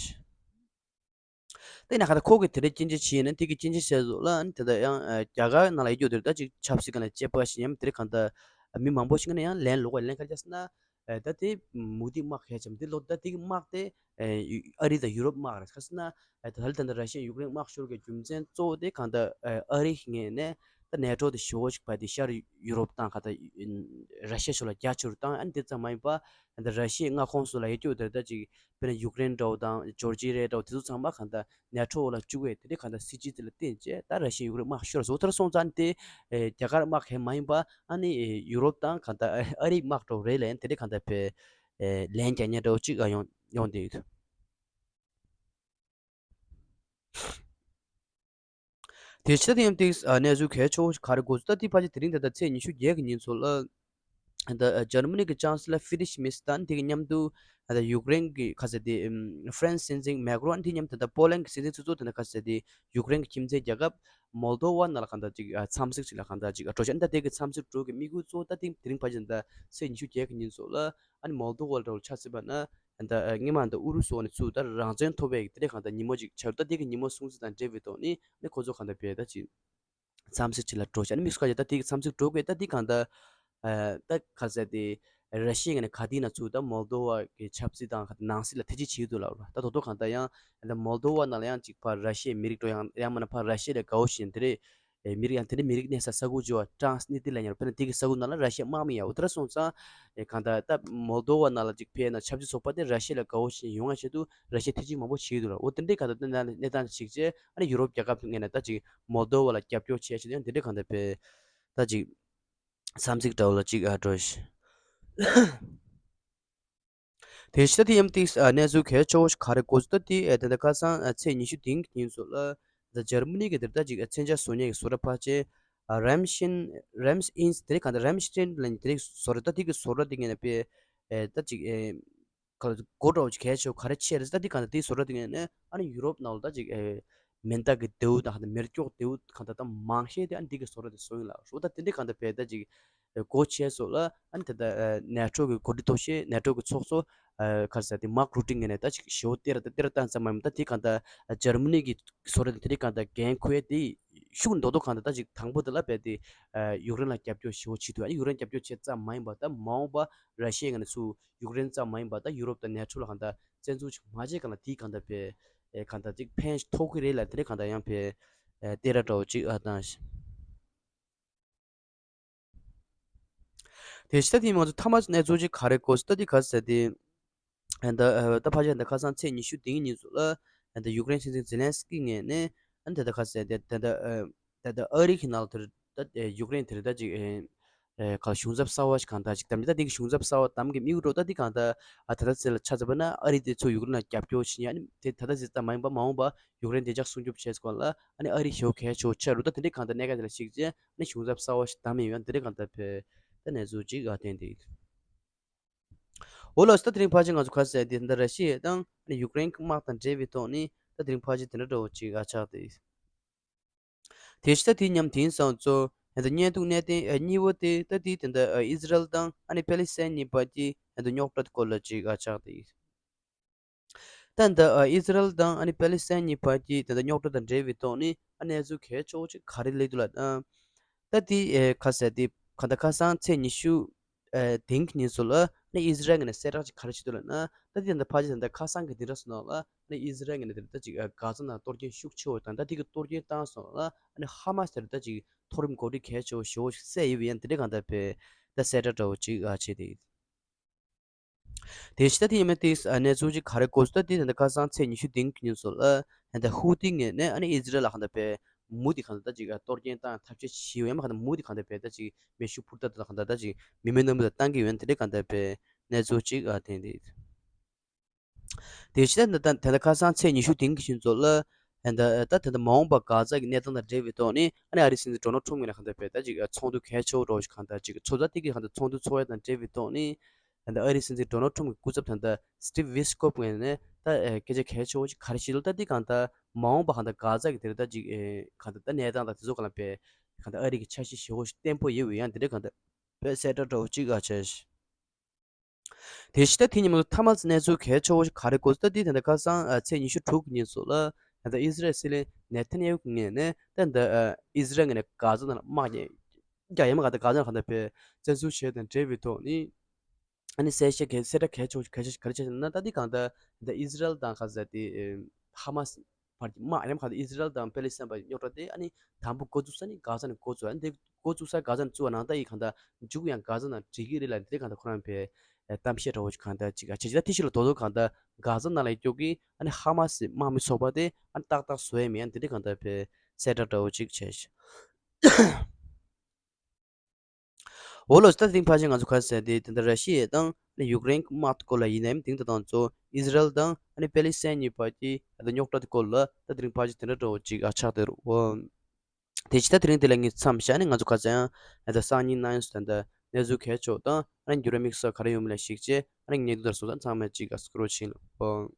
དེ་ན་གང་ལྟར་ཁོ་གིས་དེ་འདྲའི་སྐྱོན་བརྗོད་བྱས་ནས་དེ་གི་སྐྱོན་བརྗོད་བྱས་ཚོ་ལ་ཨ་ནི་དེ་འདྲ་ཡང་ཨ་རྒྱ་གར་ནང་ལ་ཡོད་རྒྱུ་དེ་རེད། ད་ཅིག་ཆབ་སྲིད་སྒང་ལ་དཔྱད་པ་ཞིག་ཡང་དེ་རེད། གང་ལྟར་མི་མང་པོ་ཞིག་ནས་ཡང་ལན་ལོག་པ་ལན་ག་རེ་བརྒྱབ་ཟེར་ན། ཨེ་ད་དེ་མོ་དི་དམག་གལ་ཆེ་མོ་དེ་ལོ་ད་དེ་གི་དམག་དེ་ཨེ་ཨ་རི་དང་ཡུ་རོབ་དམག་རེད། ག་ཟེར་ན་ཨེ་ད་ལྟ་ད་ལྟ་ར་ཤི་ཡ་ཡུཀ་རེན་དམག་ཤོར་གྱི་རྒྱུ་མཚན་གཙོ་བོ་དེ་གང་ལྟར་ཨེ་ཨ་རི་ངོས་ནས་ད་ནེ་ཊོ་དེ་ཞེ་པོ་ཞིག་བར་དེ་ཤར་ཡུ་རོབ་དང་གང་ལྟར་ར་ཤི་ཡ་ཕྱོགས་ལ་རྒྱ་ཆེ་རུ་བཏང་། ཨ་ནི་དེ་ཙམ་མ་ཡིན་པ་ད་ལྟ་ར་ཤི་ཡའི་མངའ་ཁོངས་སུ་ལ་ཡོད་རྒྱུ་དེ་ད་ཅིག་དཔེར་ན་ཡུཀ་རེན་འདྲ་བོ་དང་ཇོར་ཇི་ཡ་འདྲ་བོ་དེ་ཚོ་ཚང་མ་གང་ལྟར་ནེ་ཊོ་འོག་ལ་བཅུག་པའི་དེ་འདྲའི་གང་ལྟར་སྲིད་ཇུས་དེ་ལ་བརྟེན་བྱས་ད་ར་ཤི་ཡ་ཡུཀ་རེན་དམག་ཤོར་སོང་། དེ་འདྲ་སོང་ཙང་དེ་ཨེ་རྒྱ་གར་དམག་གང་ཡང་མ་ཡིན་པ་ཨ་ནི་ཨེ་ཡུ་རོབ་དང་གང་ལྟར་ཨ་ཨ་རིའི་དམག་འདྲ་བོ་རེད་ལབ་ཡ་དེ་འདྲའི་གང་ལྟར་བས་ཨེ་ལན་རྒྱག་མཁན་འདྲ་བོ་ཅིག་ཨ་ཡོང་ཡོང་བསྡད་ཡོད། དེ་ཕྱི་ད་ཐེངས་ཏིག་ཨ་གནས་ཚུལ་གལ་ཆེ་བོ་ཞིག་ག་རེ་འགོ་ཚུགས། ད་དེ་ཕལ་ཆེར་དེ་རིང་ད་ལྟ་ཚེས་ཉི་ཤུ་བརྒྱད་ཀྱི་ཉིན་ཚོ་ལ་ད་ཨ་འཇར་མ་ནི་གི་ཅང་སི་ལར་ཧྥི་རི་ཤི་མེར་ད་དེ་གི་མཉམ་དུ་ད་ཡུཀ་རེན་གི་ག་ཟེར་དེ་ཨམ་ཧྥ་རན་སི་སྲིད་འཛིན་མེག་རོན་དེ་མཉམ་ད་ལྟ་པོ་ལན་གི་སྲིད་འཛིན་ཚོ་ཚོ་ད་ལྟ་ག་ཟེར་དེ་ཡུཀ་རེན་གི་ཁྱིམ་མཚེས་རྒྱལ་ཁབ་མོལ་དོ་ཝ་ནང་ལ་གང་ལྟར་ཅིག་ཨ་འཚམས་གཟིགས་ཅིག་ལ་གང་ལྟར་ཅིག་ཨ་འགྲོ་ཤག་ད་དེ་གི་འཚམས་གཟིགས་འགྲོ་གི་དམིགས་ཡུལ་གཙོ་བོ་ད་དེ་དེ་རིང་ཕལ་ཆེར་ད་ཚེས་ཉི་ཤུ་བརྒྱད་གི་ཉིན་ཚོ་ལ་ཨ་ནི་མོལ་དོ་ཝ་ལ་འདྲ་བོ་ཆ་མཚོན་པ་ན། ད་ཨ་སྔོན་མ་ད་ཨུ་རུ་སུ་འོག་ནས་ཚུར་ད་རང་བཙན་ཐོབ་པའི་དེ་འདྲའི་གང་ལྟར་ཉིན་མོ་ཅིག་ཆགས་ཡོད། ད་དེ་གི་ཉིན་མོ་སྲུང་བརྩི་དང་འབྲེལ་བའི་ཐོག་ནས་ནི་ཁོ་ཚོ་གང་ལྟར་བས་ད་ཅིག་འཚམས་གཟིགས་ཅིག་ལ་འགྲོ་ཤག་ཨ་ནི་དམིགས་སུ་བཀར་ཡ་ད་དེ་གི་འཚམས་གཟིགས་འགྲོ་དགོས། ད་དེ་གང་ལྟར་ཨ་ད་ག་ཟེར་དེ་ར་ཤི་ཡ་ནས་ག་དུས་ན་ཚུར་ད་མོལ་དོ་ཝ་གི་ཆབ་སྲིད་དང་ག་ནང་སྲིད་ལ་ཐེ་ཇུས་བྱེད་ཀྱི་འདུག་ལབ་ར། ད་དོ་དོ་གང་ལྟར་ཡང་ད་མོལ་དོ་ཝ་ནང་ལ་ཡང་ཅིག་ཕར་ར་ཤི་ཡའི་མི་རིགས་འགྲོ་ཡང་ཡང་མིན་ན་ཕར་ར་ཤི་ཡ་ལ་དགའ་བོ་བྱེད་དེ་རེད། ཨེ་མི་རིགས་ཡང་དེ་འདྲའི་མི་རིགས་གནས་ས་ས་ཁུལ་བརྗེ་བ་ཊ་རན་སི་ནི་ཏི་ལབ་མཁན་རེད། དཔེར་ན་དེ་གི་ས་ཁུལ་ནང་ལ་ར་ཤི་ཡའི་དམག་མི་ཡོད། འོ་དེ་འདྲ་སོང་ཙང་ཨེ་གང་ལྟར་ད་མོལ་དོ་ཝ་ནང་ལ་ཅིག་ཕེབས་ན་ཆབ་སྲིད་ཚོགས་པ་དེ་ར་ཤི་ཡ་ལ་དགའ་བོ་བྱེད་ཡོང་ཡ་ཆེད་དུ་ར་ཤི་ཡས་ཐེ་ཇུས་མང་པོ་བྱེད་ཀྱི་འདུག་ལ། འོ་དེ་འདྲའི་གང་ལྟར་གནས་སྟངས་གནས་སྟངས་ཅིག་བྱས་ཨ་ནི་ཡུ་རོབ་རྒྱལ་ཁབ་ངོས་ནས་ད་ཅིག་མོལ་དོ་ཝ་ལ་རྒྱབ་སྐྱོར་བྱས་བྱས་ཡང་དེ་འདྲའི་གང་ལྟར་བས་ད་ཅིག་འཚམས་གཟིགས་འདྲ་བོ་ལ་ཅིག་ཨ་འགྲོ་ཤི། དེ་ཕྱི་ད་དེ་ཡམ་ཏིག་ཨ་གནས་ཚུལ་གལ་ཆེ་བོ་ཞིག་ག་རེ་འགོ་ཚུགས། ད་དེ་ཨ་ད་ལྟ་ཁ་སང་ཨ་ཚེས་ཉི་ཤུ་བདུན་གྱི་ཉིན་ཚོ་ལ་ད་འཇར་མ་ནི་གི་དེར་ད་ཅིག་ཨ་མཚོན་ཆ་བཟོ་མཁན་གྱི་བཟོ་གྲྭ་ཕལ་ཆེར་ཨ་རམ་ཤིན་རམ་ཨིན་དེ་རིང་གང་ལྟར་རམ་ཤིན་ལབ་མཁན་དེ་རིང་བཟོ་གྲྭ་ད་དེ་གི་བཟོ་གྲྭ་དེ་ངོས་ནས་པས་ཨེ་ད་ཅིག་ཨེ་ག་ལ་འགོ་འདྲ་བོ་ཅིག་གལ་ཆེ་བོ་ག་རེ་ཆེ་རེད་ཟེར་ད་དེ་གང་ལྟར་དེ་བཟོ་གྲྭ་དེ་ངོས་ནས་ཨ་ནི་ཡུ་རོབ་ནང་ལ་ད་ཅིག་ཨེ་མེ་མདའ་གི་མདེའུ་དང་གང་ལྟར་མེ་སྒྱོགས་མདེའུ་གང་ལྟར་ད་མང་ཤས་དེ་ཨ་ནི་དེ་གི་བཟོ་གྲྭ་དེ་བཟོ་ཡིན་ལ། འོ་ད་དེ་འདྲའི་གང་ལྟར་བས་ད་ཅིག་སྒོ་ཕྱེ་སོགས་ལ་ཨ་ནི་ད་ལྟ་ནེ་ཊོ་གི་འགོ་ཁྲིད་ཐོག་ཤེས་ནེ་ཊོ་གི་ཚོགས་གཙོ་ག་རེ་ཟེར་དེ་མཱག་རུ་ཏི་ངོས་ནས་ད་ཅིག་ཞེ་པོ་སྟེར་སྟེར་བཏང་ཙམ་མ་ཡིན་པ་ད་དེ་གང་ལྟར་འཇར་མ་ནི་གི་བཟོ་གྲྭ་དེ་དེ་རིང་གང་ལྟར་འགན་ཁུར་ཡས་དེ་ཤུགས་མདོག་མདོག་གང་ལྟར་ད་ཅིག་དང་པོ་དེ་ལ་བས་དེ་ཡུཀ་རེན་ལ་རྒྱབ་སྐྱོར་ཞེ་པོ་བྱེད་ཐུབ། ཨ་ནི་ཡུཀ་རེན་རྒྱབ་སྐྱོར་བྱས་ཙམ་མ་ཡིན་པ་ད་མ་འོངས་པ་ར་ཤི་ཡའི་ངོས་ནས་ཚུར་ཡུཀ་རེན་ཙམ་མ་ཡིན་པ་ད་ཡུ་རོབ་དང་ནེ་ཊོ་ལ་གང་ལྟར་བཙན་འཛུལ་ཅིག་མ་བྱས་གང་ལ་དེ་གང་ལྟར་བས་གང་ལྟར་ཅིག་ཕན་ཐོགས་ཀྱི་རེད་ལ། དེ་རིང་གང་ལྟར་ཡང་བས་སྟེར་ར་འདྲ་བོ་ཅིག་ཨ་བཏང་ཤག་དེ་ཕྱི་ད་དེ་ང་ཚོ་མཐའ་མ་གནས་ཚུལ་ཅིག་ག་རེ་གོ་སོང་ད་དེ་ག་ཟེར་དེ། ཨ་ད་ཨ་ད་ཕལ་ཆེར་ད་ཁ་སང་ཚེས་ཉི་ཤུ་བདུན་ཉིན་ཚོ་ལ་ཨ་ད་ཡུཀ་རེན་སྲིད་འཛིན་ཛེ་ལན་སི་ཀི་ངོས་ནས་ཨ་ད་ད་ག་ཟེར་དེ་ད་ད་ཨ་ད་ད་ཨ་རི་གི་ནང་ལ་དེར་ད་ཨེ་ཡུཀ་རེན་དེར་ད་ཅིག་ཨེ་ཨེ་ག་གཞུང་ཚབ་གསར་བ་ཞིག་གང་ད་ཅིག་བདམས་ད་དེ་གི་གཞུང་ཚབ་གསར་བ་བདམས་གི་དམིགས་ཡུལ་འདྲ་ད་དེ་གང་ད་ཨ་ད་ད་ཚེ་ལ་ཆ་མཚོན་པ་ན་ཨ་རི་དེ་ཚོ་ཡུཀ་རེན་ལ་རྒྱབ་སྐྱོར་བྱེད་ཡ་ཨ་ནི་དེ་ད་ད་ཚེ་ཙམ་མ་ཡིན་པ་མ་འོངས་པ་ཡུཀ་རེན་བདེ་འཇགས་སྲུང་སྐྱོབ་བྱས་སྐོར་ལ་ཨ་ནི་ཨ་རི་ཞེ་པོ་གལ་ཆེ་བོ་ཆགས་འདུག་ད་དེ་འདྲའི་གང་ད་གནད་འགག་དེ་ལ་གཞིགས་བྱས་ཨ་ནི་གཞུང་ཚབ་གསར་བ་ཞིག་བདམས་ཡོད། ཡང་དེ་འདྲའི་གང་ད་བས་ད་གནས་ཚུལ་ཅིག་ཨ་བསྟན་ཏེ། འོ་ལགས་སོ། ད་དེ་རིང་ཕལ་ཆེར་ང་ཚོ་ག་ཟེར་དེ་ད་ར་ཤི་ཡ་དང་ཡུཀ་རེན་གྱི་དམག་དང་འབྲེལ་བའི་ཐོག་ནས་ད་དེ་རིང་ཕལ་ཆེར་དེ་འདྲ་འདྲ་བོ་ཅིག་ཨ་ཆགས་ཏེ། དེ་ཕྱི་ད་དེ་མཉམ་དེང་སང་ཚོ་ད་བརྙན་ཐུང་གནད་དོན་གཉིས་པོ་དེ་ད་དེ་ད་ཨི་ཟི་རལ་དང་ཨ་ནི་པེ་ལི་སི་ཐན་གཉིས་བར་གྱི་ད་རྙོག་དྲ་སྐོར་ལ་ཅིག་ཨ་ཆགས་ཏེ། ད་ད་ཨི་ཟི་རལ་དང་ཨ་ནི་པེ་ལི་སི་ཐན་གཉིས་བར་གྱི་ད་ད་རྙོག་དྲ་དང་འབྲེལ་བའི་ཐོག་ནས་ཨ་གནས་ཚུལ་གལ་ཆེ་བོ་ཅིག་ག་རེ་སླེབས་འདུག་ལབ་ན། ད་དེ་ཨེ་ག་ཟེར་དེ་ག་ད་ཁ་སང་ཚེས་ཉི་ཤུ་ ཨ་དེང་གི་ཉིན་སུ་ལ་ནི་ཨི་ཟི་རལ་ངོས་ནས་གསལ་བསྒྲགས་ཅིག་ག་རེ་བྱེད་འདུག་ལབ་ན། ད་དེ་ད་ཕལ་ཆེར་ད་ཁ་སང་གི་དེ་འདྲ་སོང་ན་ལ་ནི་ཨི་ཟི་རལ་ངོས་ནས་དེ་ད་ཅིག་གྷ་ཛ་ནང་གཏོར་སྐྱོན་ཤུགས་ཆེ་བོ་དང་ད་དེ་གི་གཏོར་སྐྱོན་བཏང་སོང་ལ་ནི་ཧ་མ་སི་དེ་ད་ཅིག་མཐོ་རིམ་འགོ་ཁྲིད་གལ་ཆེ་བོ་ཞེ་བོ་ཞིག་བསད་ཡོད་པ་ཡིན། དེ་འདྲ་གང་ལྟར་བས་ད་གསལ་བསྒྲགས་འདྲ་བོ་ཅིག་ཨ་བྱས་ཏེ། དེ་ཕྱི་ད་དེ་ཡིན་མིན་དེ་གནས་ཚུལ་ཅིག་ག་རེ་གོ་སོང་ད་དེ་ད་ཁ་སང་ཚེས་ཉི་ཤུ་དེང་གི་ཉིན་སོ་ལ་ད་ཧུ་ཏི་ངོས་ནས་ཨ་ནི་ཨི་ཟི་རལ་ལ་གང་ལྟར་བས་མུ་དེ་གང་ལྟར་ད་ཅིག་གཏོར་སྐྱོན་བཏང་ཐབས་ཤེས་བྱས་ཡོད་ཡ་མ་གང་ལྟར་མུ་དེ་གང་ལྟར་བས་ད་ཅིག་མེ་ཤུགས་འཕུར་ཐབས་ད་གང་ལྟར་ད་ཅིག་མི་མེད་ནོར་བུ་ལ་བཏང་གི་ཡོད། དེ་འདྲ་གང་ལྟར་བས་གནས་ཚུལ་ཅིག་ཨ་དེ་འདི། དེ་ཕྱི་ད་ད་ད་ད་ཁ་སང་ཚེས་ཉི་ཤུ་དེང་གི་ཉིན་སོ་ལ་ད་ད་ད་ད་མ་འོངས་པ་གྷ་ཛ་གི་གནས་སྟངས་དང་འབྲེལ་བའི་ཐོག་ནས་ཨ་ནི་ཨ་རིའི་སྲིད་འཛིན་ཌོ་ནལ་ཊམ་ངོས་ནས་གང་ལྟར་བས་ད་ཅིག་ཚོགས་འདུ་གལ་ཆེ་བོ་འདྲ་བོ་ཞིག་གང་ལྟར་ཅིག་ཚོགས་ས་དེ་གི་གང་ལྟར་ཚོགས་འདུ་ཚོགས་ཡ་དང་འབྲེལ་བའི་ཐོག་ནས། ད་ལྟ་ཨ་རིའི་སྲིད་འཛིན་ཌོ་ནལ་ཊམ་གྱི་སྐུ་ཚབ་ད་ལྟ་སི་ཊིབ་ཝི་སི་ཀོབ་ངོས་ནས་ད་ཨེ་སྐད་ཆ་གལ་ཆེ་བོ་ཞིག་ག་རེ་བཤད་ལ་ད་འདི་གང་ལྟར་མ་འོངས་པ་གང་ལྟར་གྷ་ཛ་གི་དེར་ད་ཅིག་ཨེ་གང་ལྟར་ད་གནས་སྟངས་དང་དེ་ཚོ་གང་ལ་བས་གང་ལྟར་ཨ་རི་གི་འཆར་གཞི་ཞེ་བོ་ཞིག་བརྟན་པོ་ཡོད་པའི་ཡང་དེ་འདྲ་གང་ལྟར་བས་གསལ་བསྒྲགས་འདྲ་བོ་ཅིག་ཨ་བྱས། དེ་ཕྱི་ད་དེ་ཉིན་མོ་མཐའ་མ་ཚེ་གནས་ཚུལ་གལ་ཆེ་བོ་ཞིག་ག་རེ་གོ་སོང་ད་འདི་ད་ལྟ་ཁ་སང་ཨ་ཚེས་ཉི་ཤུ་དྲུག་གི་ཉིན་སོ་ལ་ད་ལྟ་ཨི་ཟི་རལ་སྲིད་བློན་ནེ་ཐན་ཡ་ཧུ་ངོས་ནས་ད་ལྟ་ཨི་ཟི་རལ་ངོས་ནས་གྷ་ཛ་ནང་ལ་དམག་རྒྱག་ཡ་མ་གང་ལྟར་གྷ་ཛ་ནང་གང་ལྟར་བས་བཙན་འཛུལ་བྱས་དང་འབྲེལ་བའི་ཐོག་ནས། ཨ་ནི་གསལ་བཤད་གལ་གསལ་བསྒྲགས་གལ་ཆེ་བོ་གལ་ཆེ་གལ་ཆེ་ན་ད་འདི་གང་ལྟར་ད་ཨི་ཟི་རལ་དང་ག་ཟེར་དེ་ཧ་མ་སི་བར་གྱི་དམག་ཡམ་གང་ལྟར་ཨི་ཟི་རལ་དང་པེ་ལི་སི་ཐན་བར་རྙོག་དྲ་དེ་ཨ་ནི་དང་པོ་འགོ་བཙུགས་ས་ནི་གྷ་ཛ་ནས་འགོ་བཙུགས། ཨ་ནི་དེ་འགོ་བཙུགས་ས་གྷ་ཛ་ནས་བཙུགས་པ་ནང་ད་ཡི་གང་ལྟར་མཇུག་ཡང་གྷ་ཛ་ནང་འགྲིག་གི་རེད་ལ་དེ་གང་ལྟར་ཁོ་རང་བས་གཏམ་བཤད་འདྲ་བོ་ཞིག་གང་ལྟར་ཅིག་ཨ་བྱས་ཅིག་ད་དེ་ཞིག་ལ་དོ་དོ་གང་ལྟར་གྷ་ཛ་ནང་ལ་སྐྱོད་ཀྱི་ཨ་ནི་ཧ་མ་སི་དམག་མི་ཚོགས་པ་དེ་ཨ་ནི་ཏག་ཏག་བཟོ་ཡ་མེད། ཨ་ནི་དེ་འདྲ་གང་ལྟར་བས་གསལ་བསྒྲགས་འདྲ་བོ་ཅིག་བྱས་ཤག་འོ་ལོ། ད་དེ་རིང་ཕལ་ཆེར་ང་ཚོ་ག་རེ་ཟེར་དེ་དེ་འདྲ་ར་ཤི་ཡ་དང་ཡུཀ་རེན་གྱི་དམག་སྐོར་ལ་ཡིན་ནའི་དེང་དུ་དང་ཚོ་ཨི་ཟི་རལ་དང་ཨ་ནི་པེ་ལི་སི་ཐན་གཉིས་བར་གྱི་ཨ་ད་རྙོག་དྲ་དེ་སྐོར་ལ་ད་དེ་རིང་ཕལ་ཆེར་དེ་འདྲ་འདྲ་བོ་ཅིག་ཨ་ཆགས་བསྡད་རོགས། དེ་ཕྱི་ད་དེ་རིང་དེ་ལ་ངས་མཚམས་བཞག་ནས་ང་ཚོ་ག་ཚོད་ཡང་ཨ་ད་སང་ཉིན་གནངས་ཉིན་སུ་ད་ད་གནས་ཚུལ་གལ་ཆེ་བ་དང་ཨ་ནི་འགྱུར་བ་དམིགས་བསལ་ག་རེ་ཡོད་མེད་ལ་གཞིགས་བྱས་ཨ་ནི་ངས་འདུག་ལྟར་སོང་ཙང་ཚང་མས་ཅིག་ཨ་སྐོར་བ་ཕྱིན་ལ།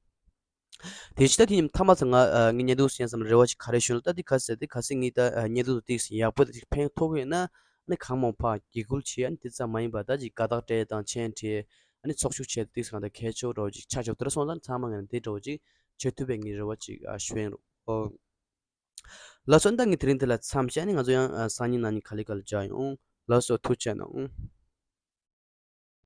དེ་ཕྱི་ད་དེ་ཉིན་མཐའ་མ་ཚོ་ང་ཨ་ངའི་བརྙན་ཐུང་གསན་བསམ་རེ་བ་ཞིག་ག་རེ་བྱུང་ལ་ད་དེ་ག་ཟེར་དེ་ག་ཟེར་ངའི་ད་ཨ་བརྙན་ཐུང་དེ་ཏིག་ཡག་པོ་དེ་ཕན་ཐོགས་ཡོད་ན་ཨ་ནི་གང་མང་ཕར་འགྱེད་སྐུལ་བྱེད། ཨ་ནི་དེ་ཙམ་མ་ཡིན་པ་ད་ཅིག་དགའ་རྟགས་སྤྲད་དང་མཆན་སྤྲད་ཨ་ནི་ཚོགས་ཞུགས་བྱེད་དེ་ཏིག་གང་ད་གལ་ཆེ་བོ་འདྲ་བོ་ཅིག་ཆ་ཆོག་དེ་ར་སོང་ཙང་ཚང་མ་ངས་དེ་འདྲ་བོ་ཅིག་བྱེད་ཐུབ་པའི་ངའི་རེ་བ་ཅིག་ཨ་ཞུ་ཡིན་རོགས། ལགས་སོ། ད་ངས་དེ་རིང་དེ་ལ་མཚམས་བཞག་ནས་ང་ཚོ་ཡང་ཨ་སང་ཉིན་གནངས་ཉིན་ག་ལེ་ག་ལེ་མཇལ་ཡོང་། ལགས་སོ། ཐུགས་རྗེ་གནང་།